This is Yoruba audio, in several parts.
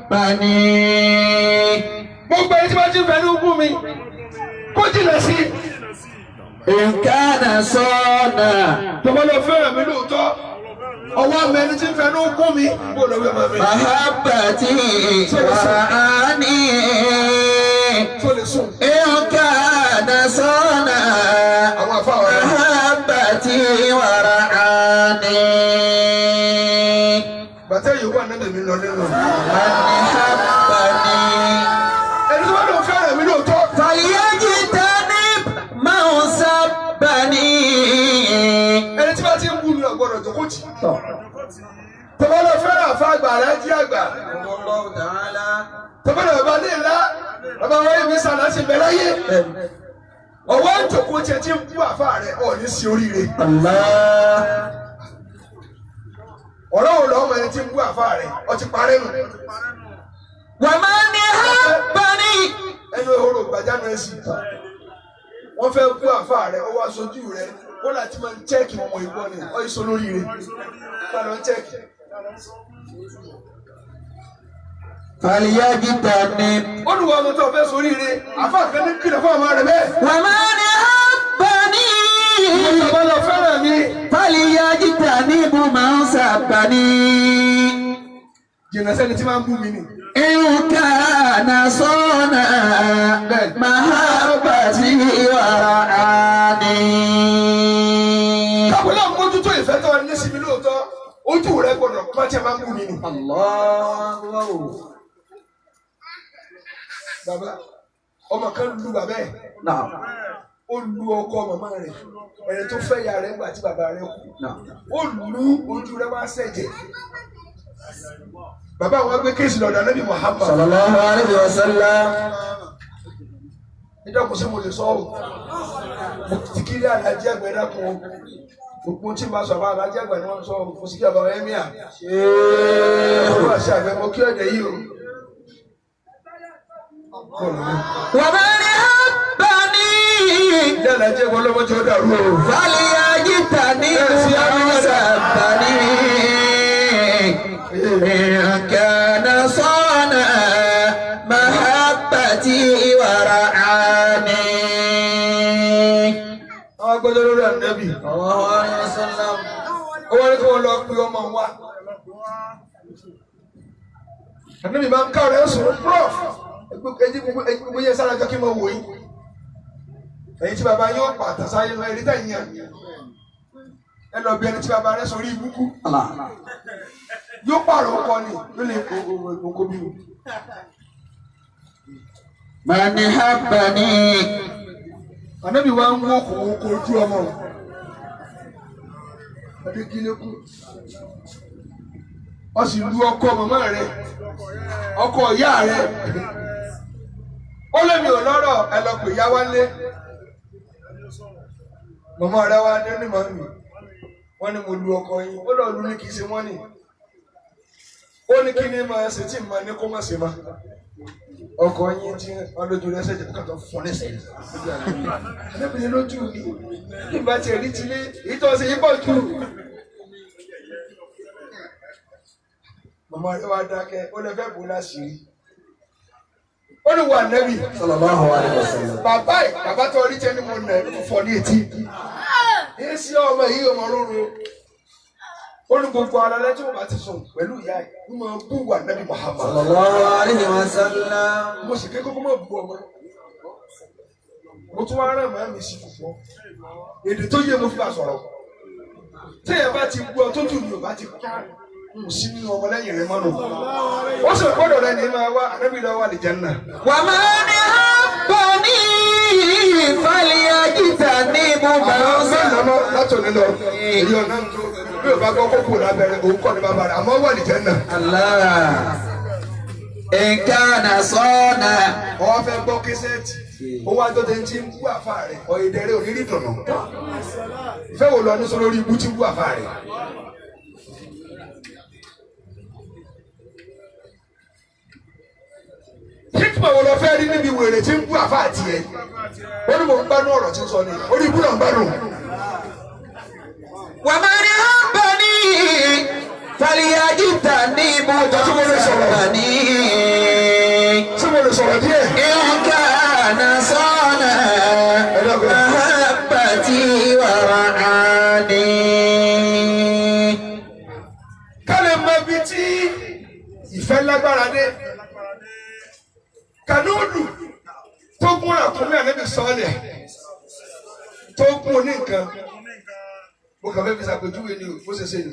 Bani. Gbogbo ẹni tí wọ́n ti fẹ́ ní ogún mi kó jìnnà sí. Nǹkan sọ́nà. Tọ́mọ lọ fẹ́ràn mi lóòótọ́. Ọwọ́ mi ẹni tí ń fẹ́ ní ogún mi kó lọ wí ọmọ mi. Mahabbati wara'ani. Tó lè sùn. Nǹkan sọ́nà. Àwọn afáwọn rẹ̀. Mahabbati wara'ani. Bàtẹ́ yìí wà nínú mi lọ nínú. Man habbani. Ẹni tó bá lọ fẹ́ràn mi lóòótọ́. Falyajtanib man sabbani. Ẹni tí bá ti ń bú mi ọ̀gbọ́dọ̀ jókòó tì. Tọ́mọ lọ fẹ́ràn àfa àgbà alájí àgbà. Tọ́mọ lọ bàbá ní ńlá. Bàbá wáyé mi sàlá sí bẹ láyé. Ọwọ́ ìjòkó tiẹ̀ ti ń bú àfa rẹ̀ ọ̀ ní sí oríire. Allah. Ọ̀rọ̀ wo lọ́mọ ẹni tí ń bú àfa rẹ̀ ọ ti parẹ́ nù. Wa man habbani. Ẹnu ehoro gbàjánu ẹ̀ sì. Wọ́n fẹ́ bú àfa rẹ̀ ọwọ́ aṣojú rẹ̀ wọ́n láti máa ń chẹ́ẹ̀kì ọmọ ìbọn ni ọ̀ ìṣó lóríire. Wọ́n lọ ń chẹ́ẹ̀kì. Falyajtanib. Olùwà ọmọ tó fẹ́ sóríire àfa kan ní kìlọ̀ fún ọmọ rẹ̀ bẹ́ẹ̀. Wa man habbani. Bàbá lọ fẹ́ràn mi. Falyajtanib man sabbani. Jìnnà sẹ́ni tí máa ń bú mi ni. In kana sọ́nà mahabbati wara'ani. Kábùlà mójútó ìfẹ́ tó ní sí mi lóòótọ́. Ojú rẹ gbọ́dọ̀ pọ́n tí a máa ń bú mi ni. Allahu. Bàbá ọmọ kan lu bàbá ẹ̀. Naam. Ó lu ọkọ màmá rẹ̀. Ẹni tó fẹ́ ya rẹ̀ ńgbà tí bàbá rẹ̀ kú. Naam. Ó lu ojú rẹ̀ wá sẹ̀jẹ̀. Bàbá àwọn gbé kéésì lọ́dọ̀ Ànábì Muhammad. Sallallahu alayhi wa sallam. Ẹ dákun ṣé mo lè sọ ọ́? Mo ti kiri àlàjì àgbà ẹ dákun o. Gbogbo tí màá sọ àbá àlàjì àgbà ni wọ́n sọ mo sì kí àbá ẹ́míà. Ọlọ́run àṣẹ àgbẹ̀ mo kí ọ̀dẹ̀ yìí o. Wa man habbani. Ilé àlàjì àgbà ọlọ́mọdé ó dàrú o. Falyajtanib man sabbani. In kana sọ́nà mahabbati wara'ani. Àwọn agbẹjọ́ lórí ànábì. Sallallahu alayhi wa sallam. Ó wá ní kí wọ́n lọ pe ọmọ wa. Ànábì máa ń ká ọ̀rẹ́ sùn prof. Ẹjí gbogbo yẹn sára jọ kí n máa wò yín. Ẹ̀yin tí bàbá yóò pa àtàsáyé lọ ẹ̀rí tẹ̀yìn yẹn. Ẹ lọ bí ẹni tí bàbá rẹ̀ sórí ibùkú. Yóò pààrọ̀ ọkọ ni ló lè kó bí o. Man habbani. Ànábì wa ń wó kò kó ojú ọmọ. Adégílékù. Ó sì lu ọkọ màmá rẹ̀, ọkọ ìyá rẹ̀. Ó lé mi ò lọ́rọ̀ ẹ lọ pè ya wá lé. Màmá rẹ̀ wá dé ní màmí. Wọ́n ní mo lu ọkọ yín. Ó lọ lu ní kì í ṣe wọ́n nì. Ó ní kí ni máa ṣe tí màá ní kó má ṣe má. Ọkọ yín tí wọ́n lójú rẹ̀ ṣẹ̀jẹ̀ kó kàn fún lẹ́sẹ̀. Ànábì lójú mi. Bí ìbá tiẹ̀ rí tilé, èyí tó ṣe yí pọ̀ jù. Màmá rẹ̀ wá dákẹ́, ó lè fẹ́ bò láṣìírí. Ó ní wà nẹ́bì. Sallallahu alayhi wa sallam. Bàbá ẹ̀ bàbá tó rí tẹ́ ni mo nà ẹ̀ ló fọ́ ní etí. Èsì ọmọ yìí ọmọ rúru. Ó ní gbogbo ara lẹ́tí mo bá ti sùn pẹ̀lú ìyá ẹ̀ ń máa bú wà nẹ́bì Muhammad. Sallallahu alayhi wa sallam. Mo sì ké kókó mọ̀ bú ọmọ. Mo tún wá rán màá mi sí púpọ̀. Èdè tó yé mo fi bá sọ̀rọ̀. Téèyàn bá ti gbọ́ tó jù mí ò bá ti kú. N sí nínú ọmọlẹ́yìn rẹ̀ mọ́nu. Ó sì gbọ́dọ̀ rẹ̀ ní máa wá ànábì lọ́wọ́ àlìjánnà. Wa man habbani falyajtanib man Àmọ́ látòní lọ, èyí ọ̀nà tó bí o bá gbọ́ kókó lábẹ́rẹ́ òun kọ́ ni bàbá rẹ̀ àmọ́ wà àlìjánnà. Allah. In kana sọ́nà. Ọwọ́ fẹ́ gbọ́ késẹ́ẹ̀tì. Owó àjọjẹ ti ń bú àfa rẹ̀ ọ̀yẹ̀dẹ̀rẹ̀ òní dùnú. Ìfẹ́ wo lọ ní sọ lórí ibú tí ń bú àfa rẹ̀? Hikma wo lọ fẹ́ rí níbi wèrè tí ń bú àfa tiẹ̀? Ó ní mò ń gbádùn ọ̀rọ̀ tí ń sọ ni, orí ibú náà ń gbádùn. Wa man habbani falyajtanib Ọjọ́ tí mo lè sọ̀rọ̀. man sabbani. lè sọ̀rọ̀ díẹ̀. إن كان صان محبتي ورعاني. Ká lè mọ ibi tí ìfẹ́ lágbára dé. Kanúdù tó gún ràkúnmí ànábì sọ́ọ̀lẹ̀ tó gún oní nǹkan. Mo kàn fẹ́ fi ṣàpèjúwe ni o, bó ṣe ṣe ni.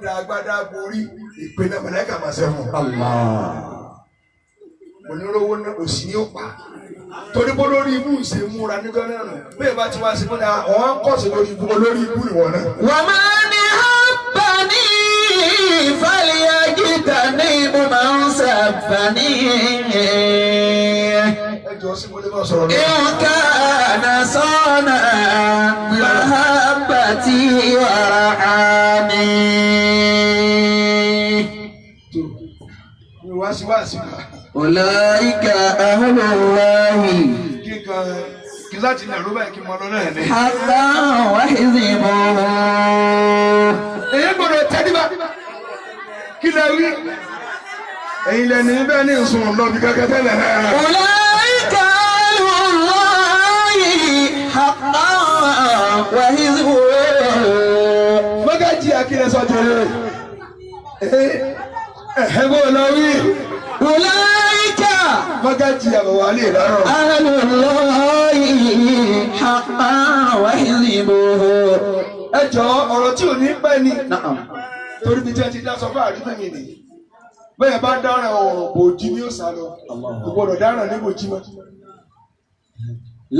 Da agbádá borí ìpinnu mọ̀lẹ́kà máa ṣe fún un. Onírówó náà òsì ní ó pa. Torí bó lórí ibú ṣe múra nígbà náà nù. Bẹ́ẹ̀ bá ti wá sí fúnra, ọ̀hún ń kọ̀sí lórí ibú olórí ibú ìwọ náà. ومن أحبني فليجتنب من سبني. Ẹ jọ sí mo lè máa sọ̀rọ̀ lọ. إن كان صان محبتي ورعاني. Mi wá sí wá sí ká. أولئك أهل الله Kí kan kí láti nàró báyìí kí n mọ lọ náà ní. حقا وحزبه. Èyí gbọ́dọ̀ tẹ́líbà. Kí lẹ wí? Ẹ̀yin lẹni bẹ́ẹ̀ ní ìsùn lọ bí kẹ́kẹ́ tẹ́lẹ̀ náà. أولئك أهل الله حقا وحزبه. Mọ́gájì Akílẹ̀ sọ jẹrẹ. Ẹ̀hẹ́ bó lọ wí. أولئك Mọ́gájì àbọ̀wálé lọ́rọ̀. أهل الله حقا وحزبه. Ẹ jọ ọ̀rọ̀ tí ò ní pẹ́ ni. نعم. Torí bí tí ẹ ti dá sọ fún àdúgbò mi nìyí. Bẹ́ẹ̀ bá dáràn ọ̀rọ̀ bòjì ni ó sá lọ. Kò gbọ́dọ̀ dáràn ní bòjì mọ́.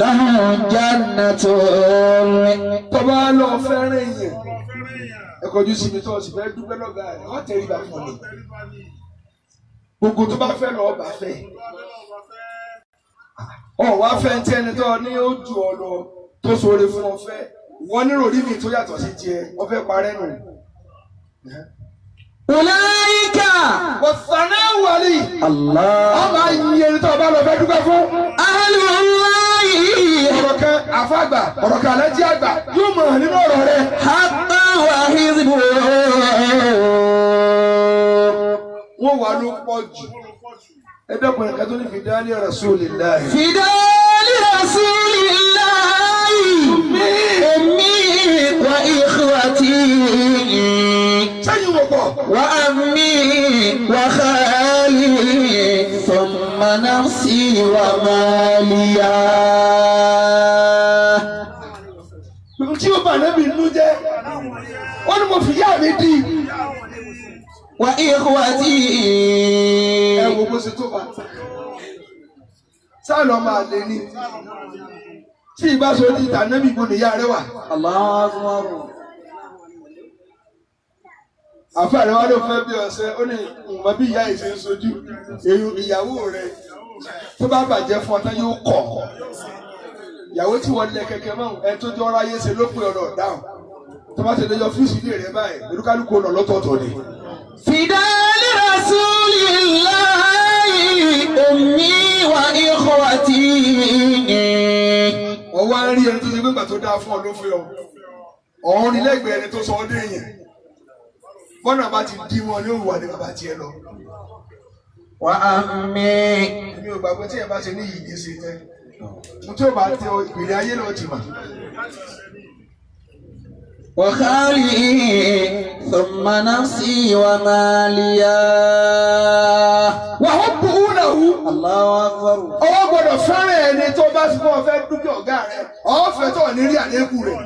لهم جنة. Tọ́ba lọ fẹ́ràn èèyàn. Ẹ kọjú sí mi tó o sì fẹ́ dúpẹ́ lọ́gàá rẹ̀. Ọ́ tẹríba fún mi. Gbogbo tó bá fẹ́ lọ ọba fẹ́. Ọ̀ wá fẹ́ tí ẹni tó ní ó ju ọ lọ tó sóore fún ọ fẹ́. Wọ́n nírò rí mi tó yàtọ̀ sí tiẹ̀, ọ fẹ́ parẹ́ nù. أولئك Wọ̀sánná wàlí. الله Ọba yìí ẹni tó ọba lọ fẹ́ dúpẹ́ fún. أهل الله Ọ̀rọ̀ kan àfàgbà, ọ̀rọ̀ kan alájí àgbà yóò mọ̀ nínú ọ̀rọ̀ rẹ̀. حقا وحزبه. Wọ́n wà ló pọ̀ jù. Ẹ dẹ́kun ẹ̀ka tó ní fìdálì Rasulillah. فداء لرسول الله أمي وإخوتي Sẹ́yìn wò pọ̀. وأمي وخالي ثم نفسي وماليا. Tí ó bà nábì nínú jẹ́, ó ní mo fi yá mi dì. وإخوتي. Ẹ wo bó ṣe tó bá. Sáà lọ máa lè ní. Tí ìbá sọ ní ìta nábì ibo nìyá rẹ wà. الله أكبر. Àfáà rẹ wá ló fẹ́ bí ọ̀sẹ̀, ó ní ìmọ̀ bí ìyá yìí ṣe ń sojú. Èyí ìyàwó rẹ tó bá bàjẹ́ fún ọ tán yóò kọ̀. Ìyàwó tí wọ́n lẹ kẹ̀kẹ́ mọ́ ẹ tó jọ ráyé ṣe ló pé ọ̀rọ̀ dáhùn. Tó bá ṣe lè yọ fíìsì ilé rẹ báyìí, olúkálùkù lọ lọ́tọ̀ọ̀tọ̀ ni. فداء لرسول الله أمي وإخوتي. Wọ́n wá ń rí ẹni tó ṣe gbégbà tó dáa fún ọ ló fi ọ. Ọ̀hún ni lẹ́gbẹ̀ẹ́ ẹni tó sọ ọ́ dé èèyàn. Bọ́nà bá ti dí wọn ní òwúwa ni bàbá tiẹ̀ lọ. وأمي. Èmi ò gbàgbọ́ tí ẹ bá ṣe ní yìí ní ṣe tẹ́. Mo tí ò bá tẹ ọ ìpìlẹ̀ ayé lọ ti mà. وخالي ثم نفسي وماليا. Wà ó bù ú náà wú. الله أكبر. Ọwọ́ gbọ́dọ̀ fẹ́ràn ẹni tó bá ti fún ọ fẹ́ dúkìá ọ̀gá rẹ̀. Ọ̀fẹ́ tó ní rí àlékún rẹ̀.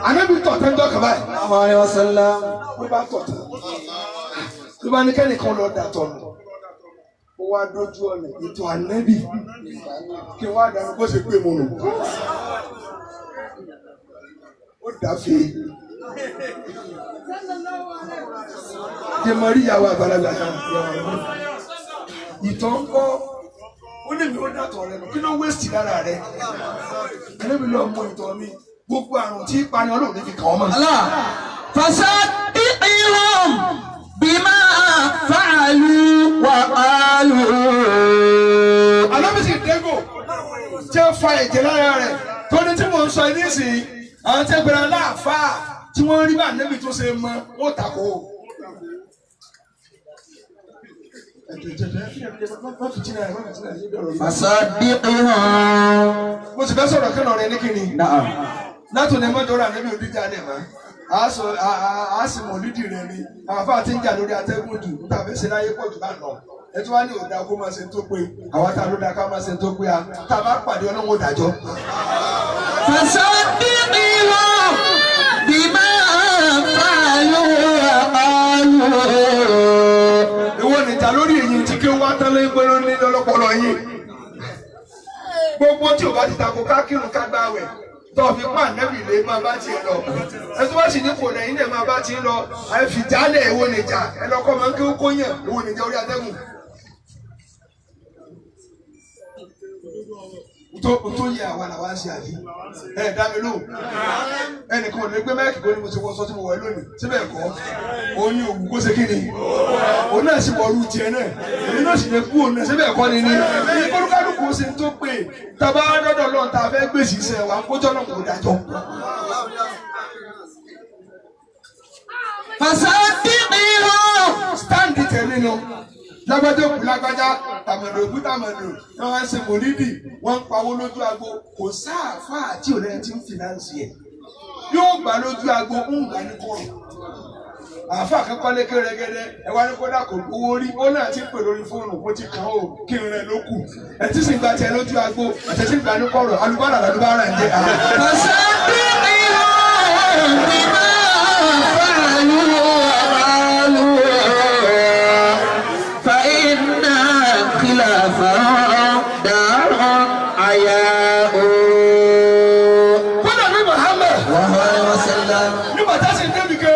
Ànábì tọ̀ tẹ́ ń dọ́kà báyìí. الله عليه وسلم. Ló bá tọ̀ tán. Ló bá ní kẹ́nìkan lọ dà tọ̀ nù. Ó wá dójú ọ̀nà ètò ànábì. Kí wọ́n á dànù bó ṣe pé mo nù. Ó dàfé. Jẹ́ mọ rí ìyàwó àgbàlagbà kan. Ìtọ̀ ń kọ́. Ó lè mi ó dàtọ̀ rẹ nù. Kí ló wéṣì lára rẹ? Ànábì lọ mọ ìtọ̀ mi. Gbogbo àrùn tí pani Ọlọ́run ní fi kàn ọ́ mọ́. الله فصدقهم بما فعلوا وقالوا. Ànábì sì dégò tí ó fa ẹ̀jẹ̀ lára rẹ̀ tó ní tí mò ń sọ ní ìsìn àwọn tí ó gbéra láàfáà tí wọ́n rí bá ànábì tó ṣe mọ wọ́n takò ó. فصدقهم. Mo sì fẹ́ sọ̀rọ̀ kí lọ́rọ̀ ẹni kìíní. نعم. Látò ní mọ́jọ́ rà níbi òdíjà lè mọ́. A sì mọ̀ lídìí rẹ̀ ni. Àwọn afáà ti ń jà lórí atẹ́gùn jù níta fẹ́ ṣe láyé pọ̀ jù bá lọ. Ẹ tí wàá ní òdà kó máa ṣe tó pé àwa tá a ló da ká máa ṣe tó pé a tá a bá pàdé Ọlọ́run ó dájọ́. فصدقهم بما فعلوا وقالوا. Ìwọ nìjà lórí èyí tí kí wá tán lóyún pé ló ní lọ́lọ́pọ̀lọ́ yín. Gbogbo tí o bá ti tako ká kírun ká gbààwẹ̀ tó fi pa ànábì lé máa bá tiẹ̀ lọ. Ẹ tó bá sì ní kò lẹ́yìn náà máa bá ti ń lọ. Ẹ fi jálẹ̀ ìwọ nìjà ẹ lọ́kọ́ máa ń kí ó kó yàn ìwọ nìjà orí atẹ́gùn. Tó yẹ àwa làwa ń ṣe àbí ẹ dá mi lóhùn. Ẹnìkan ò ní gbé máìkì kó ní mo ti wọ sọ tí mo wọ lónìí síbẹ̀ kọ́ òun ní òwú kó ṣe kí ni òun náà sì wọrú tiẹ̀ náà èmi náà sì lè kú òun náà síbẹ̀ kọ́ ni ní kólúkálùkù ó ṣe ń tó pé tàbá dọ́dọ̀ lọ́n tá a fẹ́ gbèsè iṣẹ́ wa kójọ́ náà kò dájọ́. فصدقهم. Stáǹdì tẹ̀mí nu lágbájá òkú lágbájá tàmọ̀dò òkú tàmọ̀dò wọ́n wá ń ṣe mòlídì wọ́n ń pawó lójú agbo kò sáàfáà tí ò lẹ́yìn tí ń fìnánsì ẹ̀ yóò gbà lójú agbo ń gbà ní kọ̀rọ̀ àáfàá kan kọ́lé kérégédé ẹ wá ní kódà kò gbowó rí ó náà ti ń pè lórí fóònù mo ti kàn ó kí n rẹ ló kù ẹ tí sì ń gba tiẹ̀ lójú agbo àti tí ń gbà ní kọ̀rọ̀ alubára làlúbára ń jẹ àá. فصدقهم بما فعلوا وقالوا فإن خلافهم دار عياء. Kódà ní Muhammad وهو وسلم. Nígbà tá a sì ń débi ke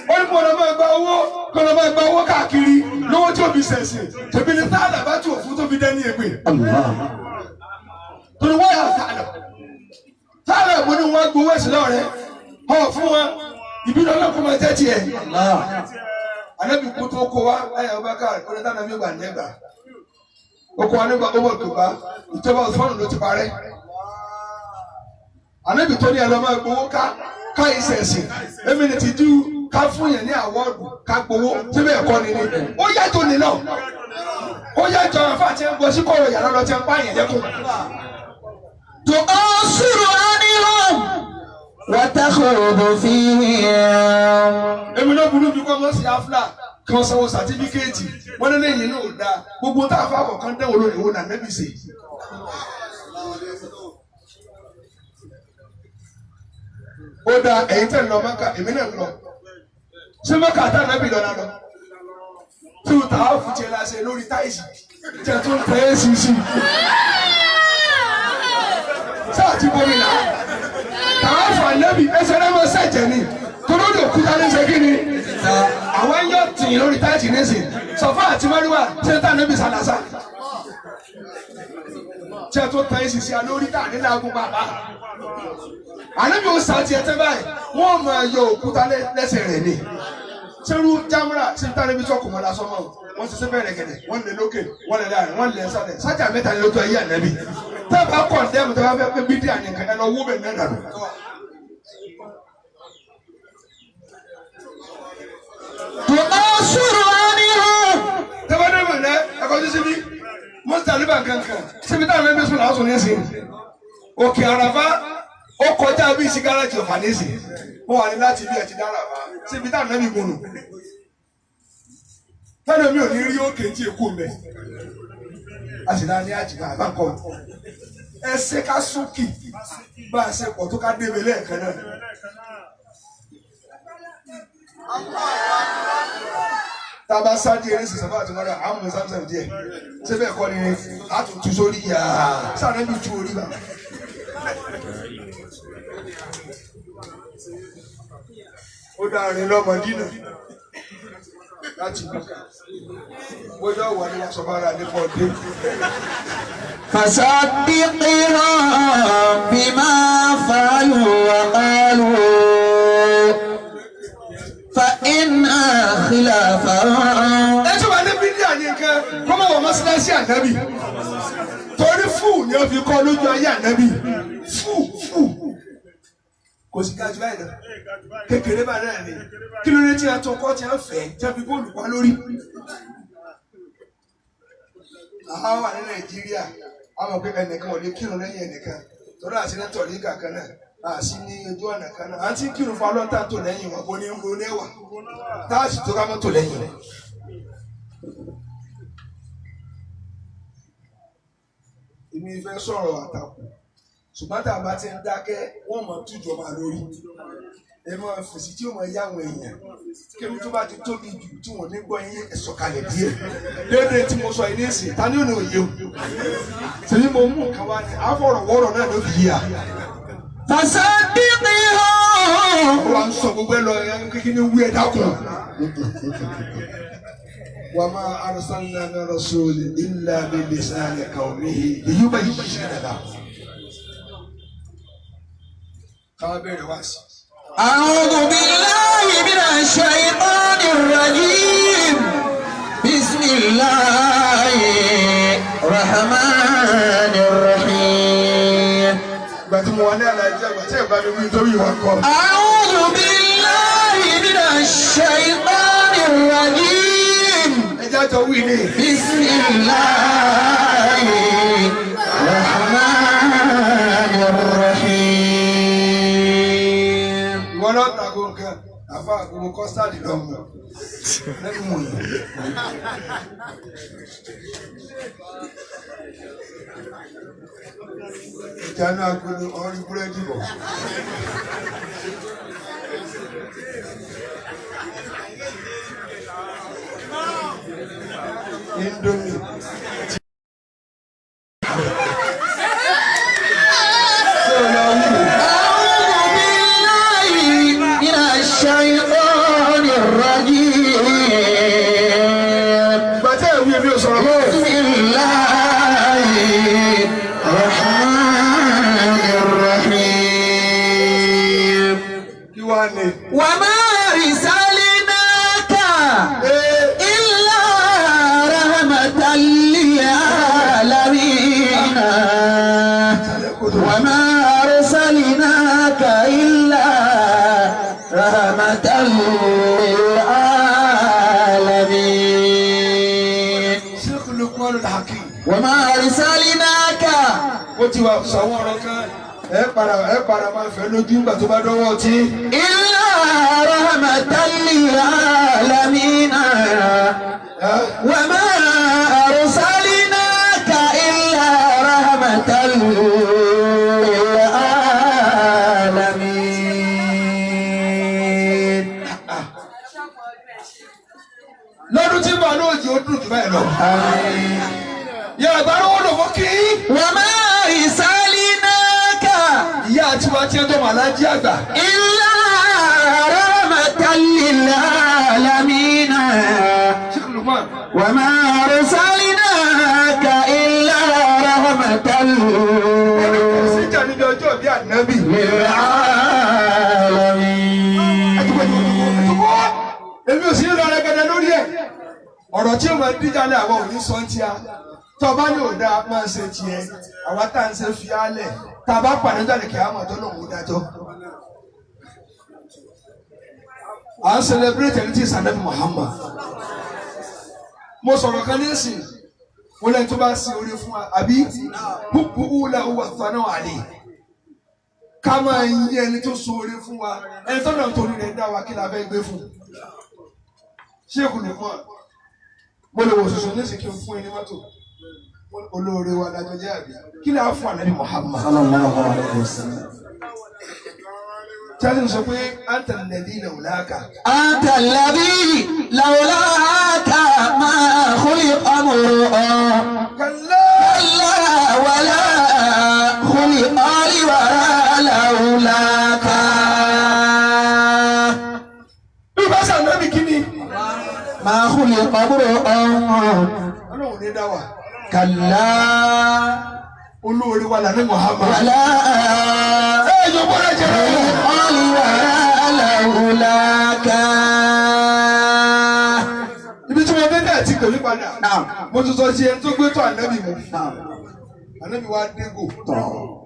ó ní kó lọ máa gba owó kó lọ máa gba owó káàkiri lówó tí òbí sẹ̀sìn tèmi ní táàlà bá tù òfin tó fi dẹ́ni ègbè. الله. Torí wọ́n yà táàlà táàlà mo ní wọ́n gbowó ẹ̀sìn lọ́rẹ́ ọ̀ fún wọn ìbínú ọlọ́kùnrin máa jẹ́ tiẹ̀. الله. Anabi kú tó kó wa ayé Abubakar ó ní táwọn mi gbà nígbà ó kó wa nígbà ó bọ̀ tó bá ìjọba Usman ló ti parẹ́. Anabi tó ní ẹ lọ máa gbowó ká ká ìsẹ̀sìn èmi ni ti dú ká fún yẹn ní àwọ́ọ̀dù ká gbowó síbẹ̀ ẹ̀kọ́ ni ni ó yàtọ̀ ní náà ó yàtọ̀ àwọn afáàtì ń bọ̀ sí kọ̀rọ̀ yàrá lọ ti ń pààyàn lẹ́kùn. تؤثر عنهم وتخوض فيهم. Èmi náà burú bí kò mọ̀ sí afla kí wọ́n sanwó sàtífíkẹ́ẹ̀tì wọ́n ní lẹ́yìn náà ò dáa gbogbo tá a fà kọ̀ọ̀kan dẹ́wọ̀ lónìí wo nà nẹ́bí sè. Ó dáa ẹ̀yin tẹ̀ ń lọ Mẹ́kà èmi náà ń lọ ṣé Mẹ́kà tá nàbì lọ́la lọ tí o tà á fún tiẹ̀ la ṣe lórí táìsì tiẹ̀ tó ń tẹ̀ ẹ́ sí sí sáà ti bomi nà tà á fà nẹ́bì ẹsẹ̀ náà máa ṣẹ̀jẹ̀ ni torí òkúta ní ṣe kí ni àwọn yóò tì í lórí táìsì nísìn Sọfá àti Márúwà ṣé tá níbi sàlàsà tí a tó tẹ ẹ́ sisi alórí tá a nílẹ̀ agun bàbá ànábi ó sa tiẹ̀ tẹ́ báyìí wọ́n máa yọ òkúta lẹ́sẹ̀ rẹ̀ ni sẹ́rú jámúrà ṣé tá níbi sọ́kùn mọ́ lásán mọ́ wọ́n ti sẹ́fẹ̀ rẹ̀ gẹ̀dẹ̀ wọ́n lè lókè wọ́n lè láàrin wọ́n lè sálẹ̀ sájà mẹ́ta ni lójú ayé ànábi tẹ́ bá kọ̀ dẹ́mu tẹ́ bá fẹ́ pé bídíà nìkan ẹ lọ wó bẹ̀ mẹ́ta nù. تؤثر عنهم. Tẹ́fẹ́ ní ìmọ̀lẹ́ ẹ̀kọ́ tó síbi mọ́sítàlíbà kankan síbi táwọn ẹgbẹ́ sùn lásùn ní sìn òkè àràfá ó kọjá bíi sí gáràjì ọ̀fà ní sìn mo wà ní láti bí ẹ̀ ti dára fá síbi táwọn ẹbí gbónú tẹ́lẹ̀ mi ò ní rí òkè tí èkó mẹ́ a sì náà ní àjìká àbákọ́ ẹ ṣe ká súnkì bá a ṣe pọ̀ tó ká débi lẹ́ẹ̀kan náà. Tába sáájú eré sísè fún àtúmọ̀dá àwọn ọmọ samson díẹ̀ síbẹ̀ kọ́ ni a tún tu sórí yàá sáré mi tu orí bàbá. Ó dárin lọ́mọdínà láti Mẹ́kà bóyá wà ní wàá sọ fara nípa ọdẹ. فصدقهم بما فعلوا وقالوا فإن خلافهم. Ẹ tí wàá ní bídíà ní nǹkan kó má wọ mọ́sálásí ànábì torí fúù ni ó fi kọ́ lójú ayé ànábì fúù fúù kò sí gájú báyìí lọ kékeré bá náà ni kí ló dé tí a tún kọ́ tí a fẹ́ tí a fi góòlù pa lórí. Àwọn wà ní Nàìjíríà, àwọn pé ẹnìkan ò lè kírun lẹ́yìn ẹnìkan. Torí àti ní tọ̀rí kankan náà, àti ní ojú ọ̀nà kan náà. Àti kírun fún alọ́ta tó lẹ́yìn wọn, kò ní ń ronú ẹ̀wà. Táàsì tó ká mọ́tò lẹ́yìn rẹ̀. Èmi fẹ́ sọ̀rọ̀ àtàkù. Ṣùgbọ́n tá a bá ti ń dákẹ́, wọ́n mọ̀ tújọba lórí. Ẹ máa fèsì tí ó máa yá àwọn èèyàn. Kémi tó bá ti tóbi jù tí wọ́n ní gbọ́ yín ẹ sọ̀kalẹ̀ díẹ̀. Déédéé tí mo sọ yìí ní ìsìn, ta ni ò ní òye o? Tèmi mo mú nǹkan wá ní àfọ̀rọ̀wọ́rọ̀ náà ló fi yí a. فصدقهم Ó wá ń sọ gbogbo ẹ lọ kíkí ní wí ẹ dákun. Wa ma arsalna min rasulin illa bilisani qawmihi liyubayyina lahum. Káwá bẹ̀rẹ̀ wá sí. أعوذ بالله من الشيطان الرجيم بسم الله الرحمن الرحيم Ìgbà tí mo wà ní àlàyé àgbà tí ẹ̀ bá mi wí nítorí ìwà kọ́. أعوذ بالله من الشيطان الرجيم Ẹ jẹ́ àjọ wí ni. بسم الله الرحمن الرحيم Ìwọ náà tako nǹkan àfa àgbogbo kọ́stáàdì lọ́mọ. Lẹ́nu mọ̀ yìí. Ìjánu agolo ọrí búrẹ́dì bọ̀. Indomie. Ṣé o lọ wí? أعوذ بالله من الشيطان الرجيم Ìgbà tí ẹ̀ wí èmi ò sọ̀rọ̀ mọ́. بسم الله الرحمن الرحيم Kí wá ni? وما أرسلناك Ee. إلا رحمة للعالمين وما أرسلناك إلا رحمة للعالمين Sheikh Lukman Al-Hakim. وما أرسلناك Ó ti wà sọ̀wọ́n ọ̀rọ̀ kan. Ẹ padà máa fẹ́ lójú nígbà tó bá dọ́wọ́ ọtí. إلا رحمة للعالمين وما أرسلناك إلا رحمة للعالمين Lọ́dún tí màá lóòjì ó dùn jù báyìí lọ. Yàrá ìgbà lówó lò fún kí. وما أرسلناك Ìyá àti wa tí ẹ tó màá lájí àgbà. إلا رحمة للعالمين Sheikh Lukman. وما أرسلناك إلا رحمة Síjà níbi ọjọ́ bí ànábì. للعالمين Èmi ò sí lọ rẹ̀gẹ̀dẹ̀ lórí ẹ̀. Ọ̀rọ̀ tí ó máa díjà lé àwọn òní sọ ń tíya. Tọ́ba ní òdà máa ṣe tiẹ̀. Àwa tá à ń ṣe fi álẹ̀. Tá a bá pàdé jáde kí á mọ̀ tó lòun ò dájọ́. À ń celebrate ẹni tí ìsàlẹ̀ Muhammad. Mo sọ̀rọ̀ kan ní ìsìn. Mo lẹ́ni tó bá sin orí fún wa. Àbí púpù wúlà wà tán náà àlè. Ká máa yí ẹni tó so orí fún wa. Ẹni tó náà torí rẹ̀ dá wa kí la fẹ́ gbé fún. Ṣé kò lè mọ̀? Mo lè wò sùsù nísìnyí kí n fún ẹni mọ́tò. Olóore wa lájọ jẹ́ àbí. Kí ni a fún ànábì Muhammad? sallallahu alaihi wasallam. Jáde sọ pé anta alladhi lawlaka. أنت الذي لولاك ما خلق امرؤ Kalla. كلا ولا خلق لورا لولاك Bí bá sànábì kí ni? ما خلق امرؤ Ọlọ́run ní dá wa. كلا Olóore wa lànà Muhammad. ولا Ẹ yóò bọ́lá jẹ́ rẹ̀. خلق لورا لولاك Ibi tí mo dé náà ti pè mí padà. Naam. Mo tún sọ sí ẹni tó gbé tó ànábì mu. Naam. Ànábì wa dégò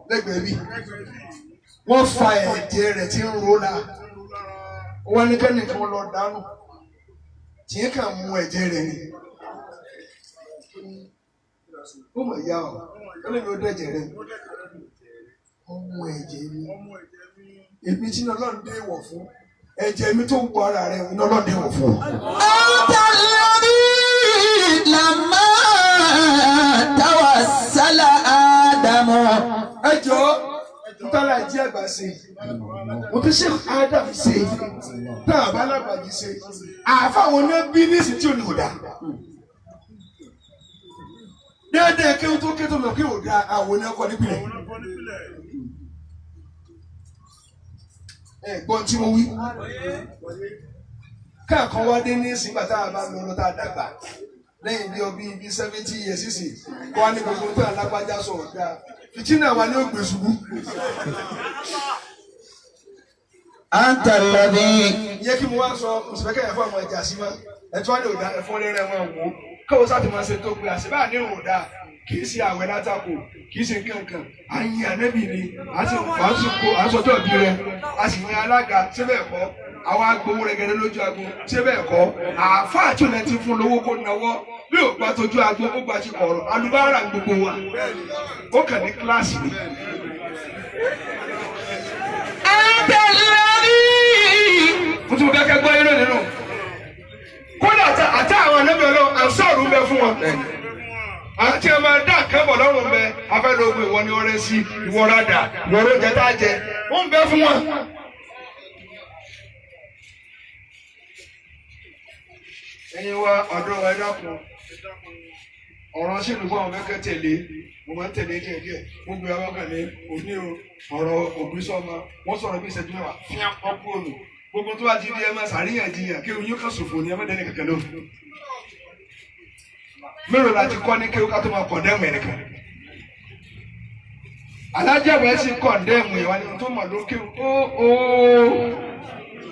lẹ́gbẹ̀ẹ́ bí. Wọ́n fa ẹ̀jẹ̀ rẹ̀ tí ń ro la. Wọ́n ní kẹ́nìkan lọ dánù. Tìyẹ́ kàn mú ẹ̀jẹ̀ rẹ̀ ni. Ó mọ̀ ìyá ọ̀, ó lè mi ó dẹ̀jẹ̀ rẹ̀. Ọmọ ẹ̀jẹ̀ mi. Èmi tí iná Ọlọ́run dé wọ̀ fún. Ẹ̀jẹ̀ mi tó ń wọ ara rẹ̀ iná Ọlọ́run dé wọ̀ fún. أنت الذي لما توسل آدم Ẹ jọ̀ọ́, ntọ́lá ẹ̀jí àgbà ṣe. Mo fi ṣe Adam ṣe. Tá a bá lágbàjì ṣe. Àáfà àwọn náà bí níìsì tí ò ní kò dáa. Déédéé kí o tó ké tó lọ kí o dáa àwọn oní ọkọ nípìnlẹ̀. Ẹ gbọ́n tí mo wí. Káàkan wá dé ní ìsìn bàtà àbá lọ lọ tá a dàgbà lẹ́yìn bí ọbí bíi 70 years sísì kó wá ní gbogbo tó alágbájá sọ ọ̀dà fìtínà wa ní ògbè ṣubú. أنت الذي Ìyẹn kí mo wá sọ mùsùlùmí ẹ̀fọ́ àwọn ẹja sí mọ́ ẹ̀tọ́ ní òdà ẹ̀fọ́ rẹ́rẹ́ wọn wò ó káwọ́ sáà ti máa ṣe tó pé àṣìbá ní òdà kì í ṣe àwẹ̀ látakò kì í ṣe nǹkankan à ń yin ànẹ́bì ni à ń sọ à ń sọjọ́ ìbí rẹ a sì yan alága ṣé bẹ́ẹ̀ kọ́ àwa agbowó rẹ̀gẹ̀dẹ̀ lójú agbo ṣé bẹ́ẹ̀ kọ́ àáfàá tí ò lẹ́ ti fún lówó kó nawọ́ bí ò gba tójú agbo ó gba ti kọ̀ọ̀rọ̀ alubára gbogbo wa ó kàn ní kíláàsì ni. أنت الذي Mo tún kẹ́kẹ́ gbọ́ yín lónìí nù. Kódà àti àwọn anábì Ọlọ́run àǹsọ̀rù ń bẹ fún wọn. Àti ẹ máa dá nǹkan bọ̀ lọ́rùn bẹ afẹ́lógún ìwọ ni ọrẹ sí ìwọ rádà ìwọ oúnjẹ tá a jẹ ó ń bẹ fún wọn. Ẹ̀yin wa ọ̀dọ́ ẹ dákun ọ̀rọ̀ sínú fún àwọn mẹ́kẹ́ tẹ̀lé mo máa ń tẹ̀lé díẹ̀ díẹ̀ mo gbé àwọn kan ní òní o ọ̀rọ̀ òbí sọ́mọ wọ́n sọ̀rọ̀ bí ìṣẹ́jú 10 fíà ọkú ònù gbogbo tó bá ti di ẹ máa ṣàríyànjiyàn kí oyún kan ṣòfò ní ẹ má dẹ́ni kankan lóhùn. Mélòó la ti kọ́ ní kí o ká tó máa kọ̀ndẹ́mù ẹnìkan. Alájà wẹ̀ sí kọ̀ndẹ́mù ìwà ni tó mọ̀ lókè ó ó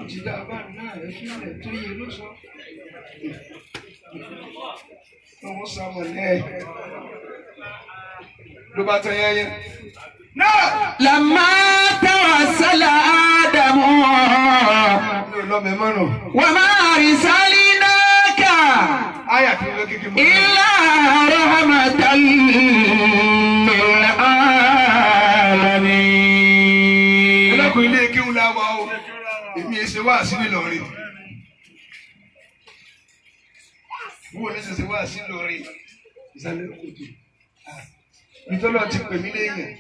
jìdá bá náà ẹ fi ilẹ̀ tó yẹ ló sọ. Owó sọmọ náà ló bá tán yẹ́yẹ́. Náà! لما توسل آدم Mi ò lọ mẹ́mọ́ nù. وما أرسلناك Áyà kí ló kékeré mọ́. إلا رحمة للعالمين. Ẹlẹ́kùn ilé kéwù la wà o. Èmi èsè wá sí Ìlọrin. Wúwo ní sèse wá sí Ìlọrin. Ìsàlẹ̀ kòtò. Ìtọ́lọ̀ ti pè mí léèyàn.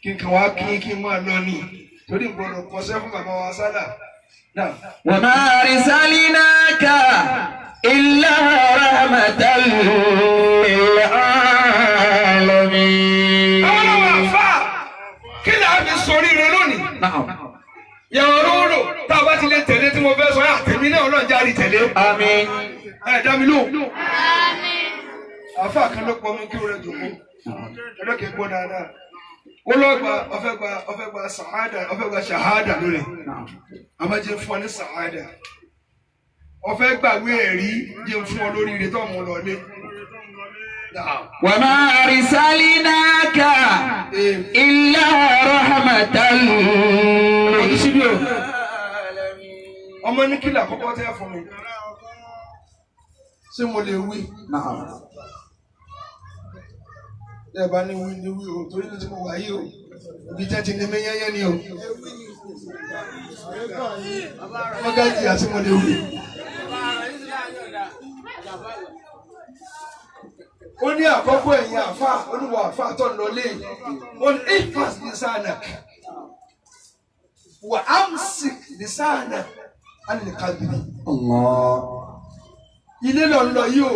Kí n kàn wá kí kí n máa lọ ni. Torí n gbọ́dọ̀ kọsẹ́ fún bàbá wa sálà. Náà. وما أرسلناك إلا رحمة للعالمين. Àwọn ọlọ́wọ́ àfà kí ni a fi sọrí rẹ lónìí? نعم. Yàrá olóró tá a bá ti lè tẹ̀lé tí mo fẹ́ sọ yà tèmi náà Ọlọ́run járe tẹ̀lé. آمين. Ẹ dá mi lóhùn. Àfà kan ló pọ̀ mú kí o rẹ̀ jòkó. Ọlọ́kẹ́ gbọ́ dáadáa. Ó lọ gba ọfẹ́ gba ọfẹ́ gba sàhádà ọfẹ́ gba ṣàhádà lónìí. Àmọ́ jẹ́ fún ọ ní sàhádà. Ọfẹ́ gbàgbé ẹ̀rí jẹ́ fún ọ lórí ire tó mú lọ lé. وما أرسلناك إلا رحمة للعالمين. Ọmọ ní kílà àkọ́kọ́ tẹ́ fún mi. Ṣé mo lè wí? نعم. Ẹ bá ní wí ní wí o, torí ní tí mo wà yìí o, ibi jẹ́ ti ní mí yẹ́yẹ́ ni o. Mọ́gájì àti mo lè wí. Ó ní àkọ́kọ́ ẹ̀yìn àfà, olúwa àfà tó ń lọ lé. Ó ní ifas lisanak. Wà amsik lisanak. Alẹ́ kábìrì. الله. Ilé lọ ń lọ yìí o.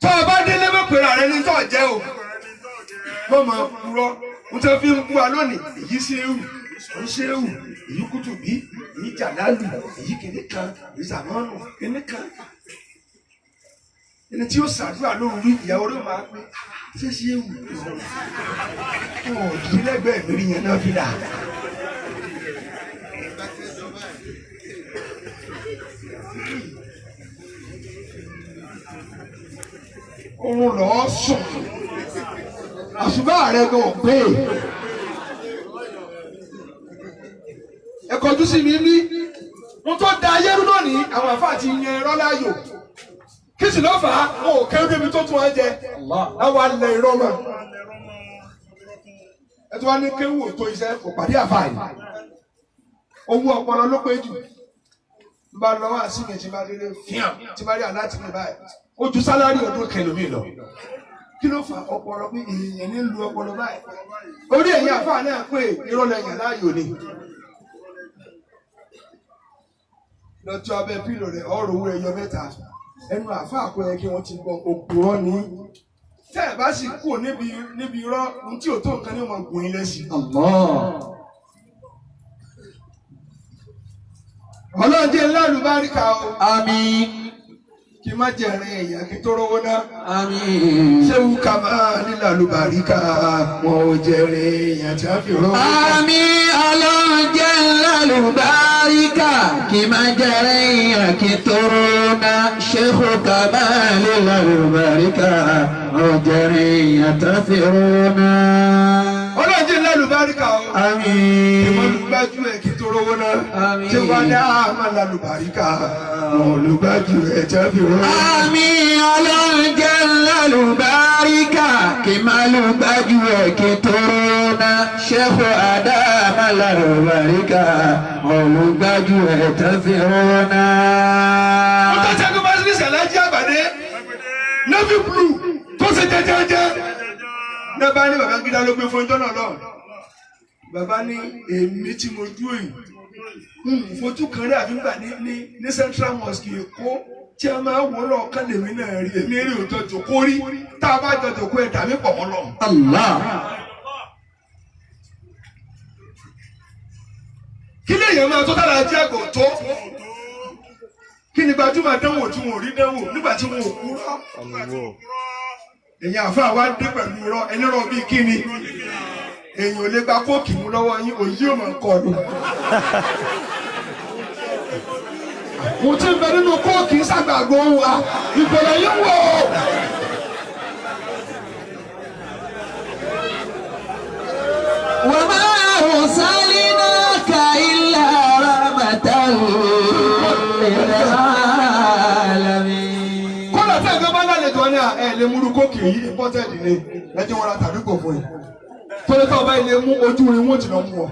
Tó o bá délé mọ̀ pèrè àrẹ ní tó o jẹ́ o. Wọ́n máa purọ́. Mo tẹ́ fi ń bú wa lónìí. Èyí ṣe é wù, èyí ṣe é wù, èyí kútù bí, èyí jàlálù, èyí kìíní kan, èyí sàmánù, kìíní kan. Ẹni tí ó ṣàdúrà lóru rí ìyàwó rẹ̀ máa pé ṣé ṣe é wù. Ọ̀ kì í lẹ́gbẹ̀ẹ́ mi rí yẹn náà fi dà. Oorun lọ́ọ́ sùn. Àṣùbà rẹ̀ gan ò pé. Ẹ kọjú sí mi ní. Mo tó da ayé rú lónìí, àwọn àfáà ti yan ẹ̀rọ láàyò. Kí sì ló fà á? Wọn ò kéwú débi tó tún wọn jẹ. Àwọn alẹ́ irọ́ mọ̀. Ẹ tí wọ́n ní kéwú ò tó iṣẹ́ kò pàdé àfáà yìí. Owó ọpọlọ ló pé jù. N bá lọ wá sí mi tí bá délé fíàm tí bá rí àláti mi báyìí. Ó ju sálárì ọdún kẹlòmíì lọ. Kí ló fà ọpọlọ pé èèyàn ní lu ọpọlọ báyìí? Orí ẹ̀yìn àfáà náà pé irọ́ lẹ́yìn láàyò ni. Lọ́jọ́ abẹ́ pílò rẹ̀ ọ̀rọ̀ owó ẹyọ mẹ́ta. Ẹnu àfáà kò yẹ kí wọ́n ti gbọ́ òpùrọ́ ní. Tẹ́ ẹ̀ bá sì kú níbi irọ́, ohun tí ò tó nǹkan ní wọn gùn ilé sí. Ọlọ́run jẹ́ ńlá àlùbáríkà o. Àmín. Kí má jẹ̀rin èèyàn kí tó rówó ná. Àmín. Ṣé wù ká máa nílò àlùbáríkà wọn ò jẹ̀rin èèyàn tí a fi rówó ná. Àmín. Ọlọ́run jẹ́ ńlá àlùbáríkà kí má jẹ̀rin èèyàn kí tó rówó ná. Ṣéhù Kamal àlùbáríkà ò jẹ̀rin èèyàn tó fi rówó ná. Ọlọ́run jẹ́ ńlá àlùbáríkà o. Àmín. Kí wọ́n lùgbájú ẹ̀ kí tó rówó ná. Àmín. Ṣé wàá ní àmà lálùbáríkà wọn ò lùgbájú ẹ̀ tí a fi rówó ná. Àmín. Ọlọ́run jẹ́ ńlá àlùbáríkà kí má lùgbájú ẹ̀ kí tó rówó ná. Ṣéhù Ádámù àlùbáríkà ò lùgbájú ẹ̀ tó fi rówó ná. Mo tó ṣẹ́gun Básílísì Alájí Àgbàdé Navy blue tó ṣe jẹjẹjẹ. Náà bá ní Babangida ló gbé fún ọjọ́ náà lọ. Bàbá ní èmi tí mo dúró yìí. N fojú kan rí àfi gbà ní Central Mosque Èkó tí a máa wò lọ́ọ̀kan lèmi náà rí èmi rí òótọ́ jòkó rí tá a bá jọ jòkó ẹ̀ dàmí pọ̀ mọ́ lọ. Allah. Kí lèèyàn máa tó tára jẹ́ àgọ̀ tó? Kí ni gbajúmọ̀ dánwò tí wọn ò rí dánwò nígbà tí wọn ò kú rọ́? Èyàn àfáà wá dé pẹ̀lú irọ́ ẹni rọ bíi kíni? Èyàn ò lè gba kóòkì mú lọ́wọ́ yín, òyí ò máa kọ́ ni. Mo ti ń bẹ nínú kóòkì sàgbàgbọ́ ohun à ìbẹ̀rẹ̀ yín wò ó. Wa ma arsalnaka illa rahmatan lil alamin. Kọ́lá tí ẹ̀gbọ́n bá lálejò ní ẹ̀ lè múru kóòkì yìí imported ni ẹ jẹ́ wọn ra tàbí kò fún yìí. Tọ́lá tó ọba ilé mú ojú rin wọ́n ti lọ mú ọ.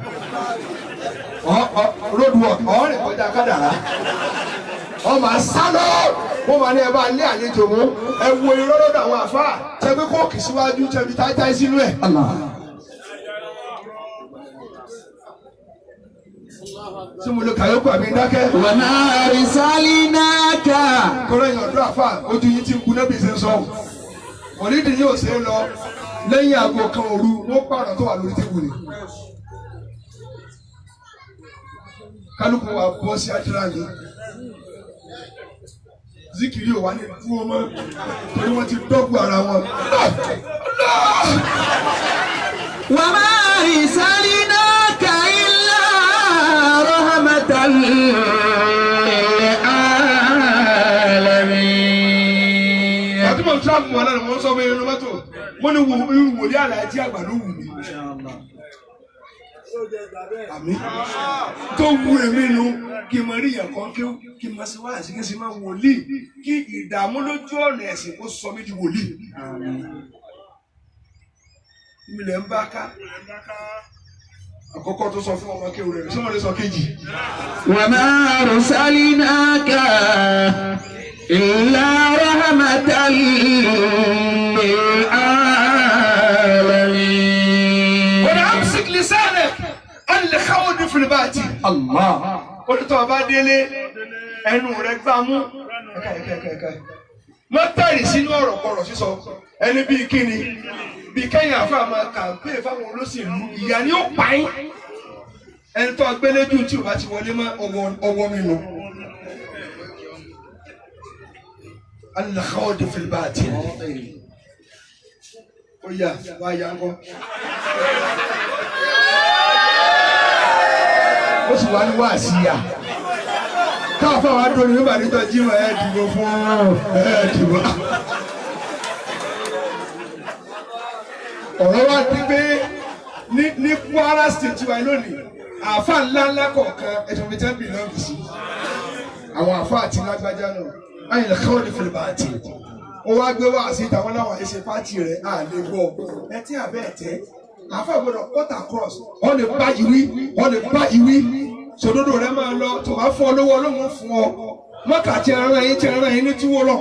Road work ọ̀rìn kọjá kádàrá. Ọ máa sá lọ. Wọ́n máa ní ẹ bá lé àlejò mú. Ẹ wo irọ́ lọ́dọ̀ àwọn àfáà. Tẹ gbé kóòkì síwájú tẹ fi táítáí sínú ẹ̀. Allah. Ṣé mo lè kàyókù àbí dákẹ́? Wa ma arsalnaka. Kọ́lá èèyàn ọ̀dọ́ àfáà ojú yín ti ń kuná bí ṣe ń sọ. Mọ̀lídìí yóò ṣe é lọ lẹ́yìn aago kan òru wọ́n pààrọ̀ tó wà lórí tébù ni. Kálukú wa bọ́ sí àdúrà ni. Zikiri ò wá ní dúró mọ́ torí wọ́n ti dọ́gbu ara wọn. Wa ma arsalnaka illa rahmatan lil alamin. Àti mo tíráàpù wọn lánàá mo ń sọ fún irun mọ́tò mo ní irú wòlíì Àlàájì Àgbà ló wù mí. Àmín. Tó wù èmi nu kí n mọ rí ìyàn kan kí n mọ sí wáàsí kí n sì máa wòlíì kí ìdààmú lójú ọ̀nà ẹ̀sìn kó sọ mí di wòlíì. Mi lè ń bá ká. Àkọ́kọ́ tó sọ fún ọmọ kéwù rẹ̀ ṣé mo lè sọ kejì? Wa ma arsalnaka illa rahmatan lil alamin. Wọ́n á amsik lisanak anil khawdi fil batil. Allah. Olùtọ́ ọba délé ẹnu rẹ̀ gbá mú. Má tẹ̀rì sínú ọ̀rọ̀ kọ̀rọ̀ sísọ. Ẹni bíi kíni? Bíi kẹ́yìn àfa máa kàmpé fáwọn olóṣèlú ìyá ni ó pa yín. Ẹni tó gbéléjú tí ò bá ti wọlé mọ́ ọwọ́ mi nù. Anil khawdi fil batil. Ó yà wá yà ń kọ́. Ó sì wá ní wáàsí yà. Káfá wa dóni nígbà níjọ́ jímọ̀ ẹ̀ dìbò fún ẹ̀ dìbò. Ọ̀rọ̀ wa di pé ní Kwara State wa lónìí, àáfà ńlá ńlá kọ̀ọ̀kan ẹ̀sùn fi tẹ́ bìlọ́ọ̀gì sí. Àwọn àáfà àti lágbájá náà. Ayé lè káwọn ní fìlìbàtì. Ó wá gbé wá sí ìtàwọn láwọn àìṣe pátì rẹ̀ à lè gbọ́. Ẹ tí àbẹ́ ẹ̀ tẹ́. Àfa gbọ́dọ̀ cut across. Wọ́n lè bá yìí wí, wọ́n lè bá yìí wí. Sòdodo rẹ̀ máa lọ, tó bá fún ọ lówó Ọlọ́run fún ọ. Mọ́kà tí ẹran yín tí ẹran yín ní túwó lọ.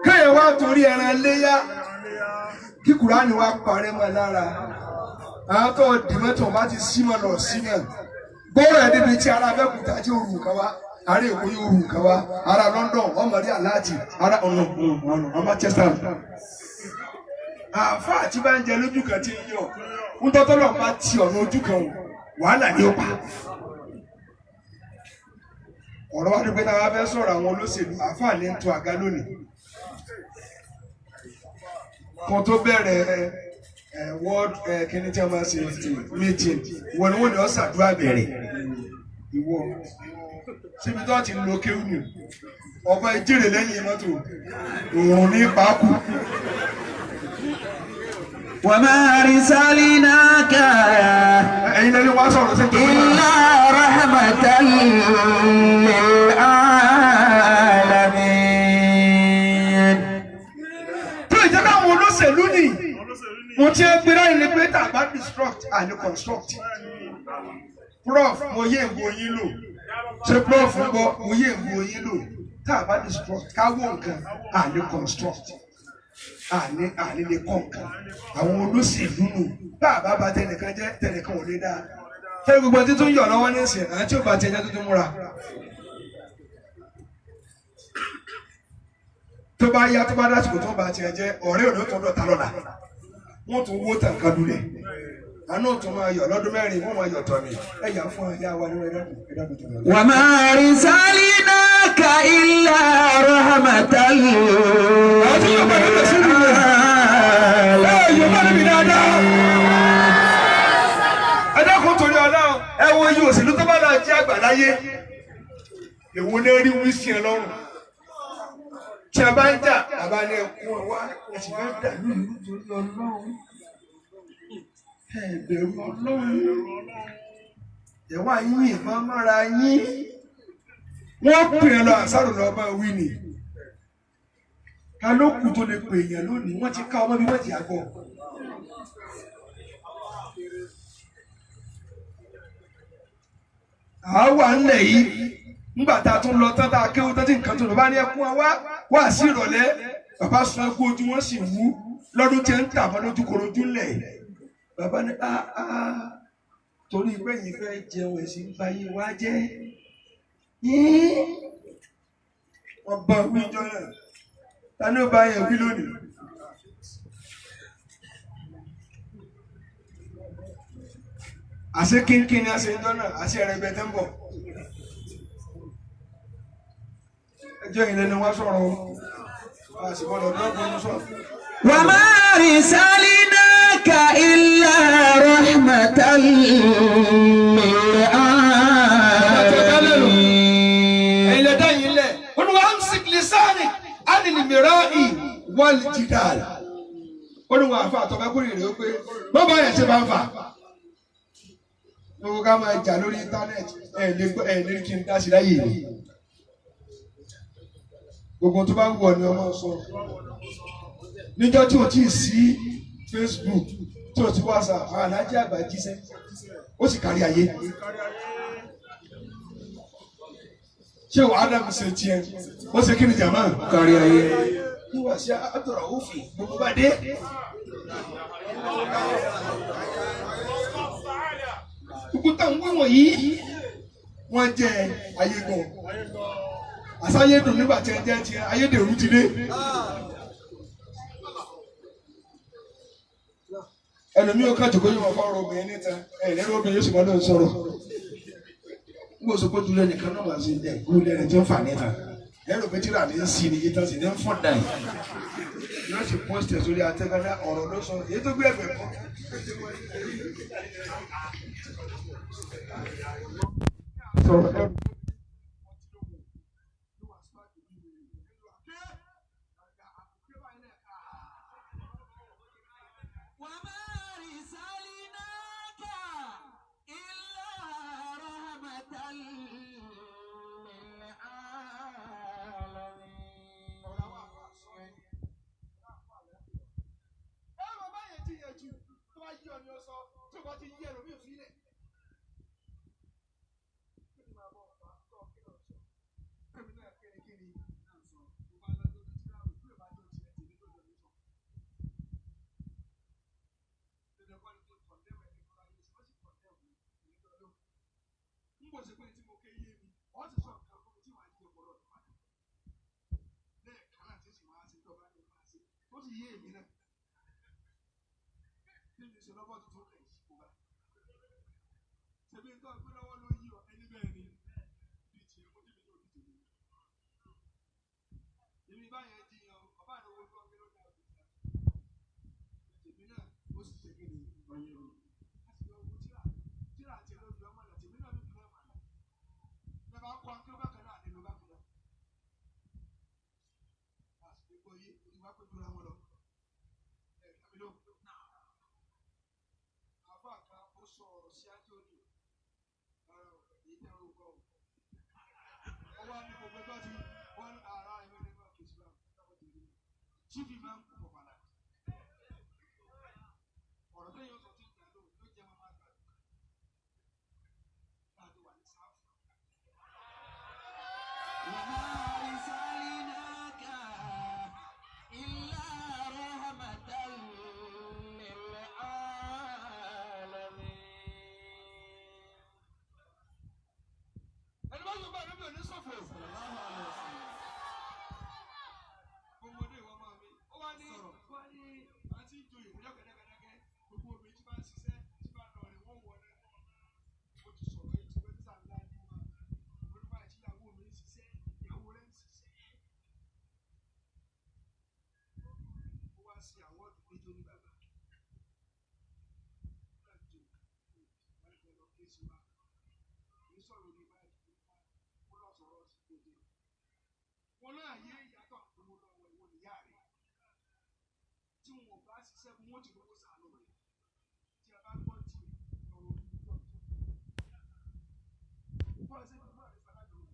Kéèyàn wá torí ẹran léyà kí Kùránì wá parẹ́ mọ́ lára. Àwọn tó dìmọ́tò bá ti sí mọ́ lọ sí náà. Gbọ́rọ̀ ẹ̀ débi tí ara Abẹ́òkúta tí ó rù nǹkan wá, ará Èkó yóò rù nǹkan wá, ará London ọmọdé aláàtì, ará ọ̀nà ọ̀nà Manchester. Àáfàá tí bá ń jẹ lójú kan tí ń yọ, ń tọ́tọ́ lọ́ọ̀ bá ti ọ̀nà ojú kan wàhálà ni ó pa. Ọ̀rọ̀ wá ní pé táwa fẹ́ sọ̀rọ̀ àwọn olóṣèlú, àáfàá ní ń to àga lónìí. Kan tó bẹ̀rẹ̀ world kíní tí a máa ṣe meeting, ìwọ ni wọ́n ní ọ́ ṣàdúrà bẹ̀rẹ̀. Ìwọ síbi tó ti lo kéwù ni ọba ìjèrè lẹ́yìn mọ́tò òòrùn ní pàákù. وما أرسلناك Ẹ̀yin lẹ́ni wá sọ̀rọ̀ sí tó إلا رحمة للعالمين. Tó ìjẹ́ káwọn olóṣèlú nì mo ti ń gbéra ní pé tá a bá destruct and construct. Prof mo yé ìwo yín lò, ṣé prof ń gbọ́ mo yé ìwo yín lò, tá a bá destruct káwọ́ nǹkan and construct àní àní lè kọ́ nǹkan. Àwọn olóṣèlú nù bá a bá ba tẹnìkan jẹ́ tẹnìkan ò lè dáa. Tẹ́lẹ̀ gbogbo ẹni tó ń yọ̀ lọ́wọ́ ní ìsìn àti tí ò bá tiẹ̀ jẹ́ tuntun múra. Tó bá yá tó bá dásìkò tó bá tiẹ̀ jẹ́ ọ̀rẹ́ òní tó dọ̀ta lọ́la. Wọ́n tún wó tàn kan lulẹ̀. Àánú tún máa yọ̀ lọ́dún mẹ́rin wọ́n máa yọ̀ tọ̀ mí. Ẹ̀yà fún ẹ̀yà wa ní ẹ̀dá kùtù lọ́la. وما أرسلناك إلا رحمة للعالمين. Ẹ dákun torí Ọlọ́run, ẹ wo iye òṣèlú tó bá lọ jẹ́ àgbà láyé. Èwo ní rí wí sí ẹ lọ́rùn? Tí a bá ń jà, bàbá ní ẹkún ẹ wá, ẹ sì fẹ́ dà lóru torí Ọlọ́run. Ẹ bẹ̀rù Ọlọ́run. Ẹ wá yín ìbọn mọ́ra yín. Wọ́n pè é lọ àṣàrò lọ bá wí ni. Ta ló kù tó lè pè èèyàn lónìí? Wọ́n ti ká ọmọ bí wọ́n ti àgọ́. Àwa ńlẹ̀ yìí ńgbà tá a tún lọ tán tá a kéwú tán tí nǹkan tó lọ bá ní ẹkún wa wá sí ìrọ̀lẹ́, bàbá sun ẹkún ojú wọn sì wú lọ́dún tí ń tà bọ́ lójú korojú ńlẹ̀. Bàbá ní torí pé yìí fẹ́ jẹun ẹ̀sìn ń ba yìí wá jẹ́. Wọ́n bá wí jọ náà, ta ni ó bá yẹn wí lónìí? Àṣé kínkín ni a ṣe ń jọ náà, àṣé ẹrẹgbẹ tẹ́ ń bọ̀. Ẹjọ́ ìlẹ́nu wá sọ̀rọ̀ o, a sì gbọ́dọ̀ dọ́gbọ́n sọ̀rọ̀. وما أرسلناك إلا رحمة للعالمين. Ẹ̀yin lẹ dá yín lẹ̀, olúwa amsik lisani anil mirai wal jidal. Olúwa àfa àtọ́gbẹ́kùnrin rẹ̀ ó pé bọ́bá yẹn ṣe máa ń fà. Gbogbo ká máa jà lórí íńtánẹ́ẹ̀tì ẹ̀ lè gbọ́ ẹ̀ lè kí n dá sí láyé mi. Gbogbo tó bá wù ọ́ ni ọmọ sọ. Níjọ́ tí o ti sí Facebook tí o ti WhatsApp, àwọn alájí àgbà jíṣẹ́, ó sì kárí ayé. Ṣé o Adam ṣe tiẹ̀? Ó ṣe kí ni jàmá? Kárí ayé. Níwà sí Abdulraufi gbogbo bá dé. Gbogbo táwọn wí wọ̀nyí, wọ́n jẹ ayégun. Àsáyédùn nígbà tí ẹ jẹ́ ti ayédèrú ti dé. Ẹlòmíì ó kàn jòkó yóò máa fọ́ọ̀rọ̀ obìnrin níta, ẹ̀ lẹ́rú obìnrin yóò sì máa lóun sọ̀rọ̀. N kò sọ pé dúró ẹnìkan náà máa ṣe ẹ̀ gúlẹ̀ rẹ̀ tí ń fà níta. Ẹ̀rọ pé tíra ní ń sin ni yíta sì ní ń fọ̀n dà yìí. Yóò sì pọ́sítì ẹ̀ sórí atẹ́gàdá ọ̀rọ̀ ló sọ, èyí tó gbé ẹ̀fẹ̀ kọ́. Sọ̀rọ̀ ẹrù. وما yí ọ ni ó sọ, tí o bá ti yí ẹlòmíì fílẹ̀. Kí ni màá bọ̀ ọ̀pá tó kí lọ sọ? Kẹ́mi náà kéde kí ni náà sọ? Mo bá lọ́jọ́ tó ti ráwọ̀, bí o bá jọ tiẹ̀ tèmi tó jọ mi sọ. Dandan kọ́ ni kí n kọ̀ndẹ́mù ẹni kọ́lá yé sí, wọ́n sì kọ̀ndẹ́mù mi èmi tó lọ. N kò ṣe pé tí mo ké yé mi, ọ́ sì sọ nǹkan fún mi tí wàá yí ọpọlọ mi padà. Lẹ́ẹ̀kan náà tí sì máa ṣe tó bá ní máa ṣe, tó sì yé èmi náà. Bí mi ṣe lọ́bọ̀ tuntun kàn yí kó bá. Ṣèbí ń tọ́ pé lọ́wọ́ ló yí ọ ẹni bẹ́ẹ̀ ni bí tiẹ̀ mú tèmi náà ní tèmi. Èmi báyẹn jiyàn ọba àdówó tó ọgbẹ́ ló dáa jù. Tèmi náà ó sì ṣe kíni ọyẹ mi. A sì lọ wo tíra tíra àti ẹ̀rọ ìlú ọmọ náà tèmi náà ló fi náà mà náà. Bẹ́ẹ̀ bá kọ́ akérò bákan náà nínú bákan náà. A sì lè gbọ́ yé ìwà pé jura wọn lọ. Ẹ mi ló. Àbá kan ó sọ ọ̀rọ̀ sí ajé òní. Rárá o, èyí tẹ́ ọ gbọ́ o. Ó wá ní gbogbo ẹgbẹ́ tí wọ́n ní ara ẹ̀rọ ẹ̀rọ kìí ṣe báwọn ti rí. Chief Imam kò padà. Ọ̀rọ̀ tó yẹ sọ tí ń gbà lóhùn yóò jẹ́ màmá àgbà. Láti wà ní sáfù. وما أرسلناك إلا رحمة للعالمين. Ẹni bá yóò bá ẹni bí òní sọ̀fọ̀. صلى الله عليه وسلم. Gbogbo ọdún ìwọ máa mi. Ó wá ní wá ní àti ìjòyè ìwúlẹ̀ kẹ́kẹ́kẹ́kẹ́. Gbogbo obìnrin tí bá ń ṣiṣẹ́ tí bá ń lọ rìn wọ́n wọ̀ náà. Mo ti sọ̀rọ̀ yìí tí wọ́n ti sàn láàyè wa. Olúwa àti ìyàwó mi ń ṣiṣẹ́, ìyàwó rẹ̀ ń ṣiṣẹ́. Ó wá sí àwọ́ọ̀dù méjì ní bàbá. Nígbà tó wọ́n ní lọ ké sí wa. Kì í sọ̀rọ̀ ní báyìí. Ó lọ sọ̀rọ̀ sí gbòde. Wọn náà yé ìyàtọ̀ àgbowó lọ́wọ́ ìwọ nìyá rẹ̀. Tí wọn ò bá ṣiṣẹ́ fún wọn ti lówó sàánú rẹ̀. Tí a bá gbọ́ tiẹ̀ lọ́rọ̀ orí ìlú ọ̀tún. Bọ́lá ṣe fi máa rẹ̀ sálájọ rẹ̀.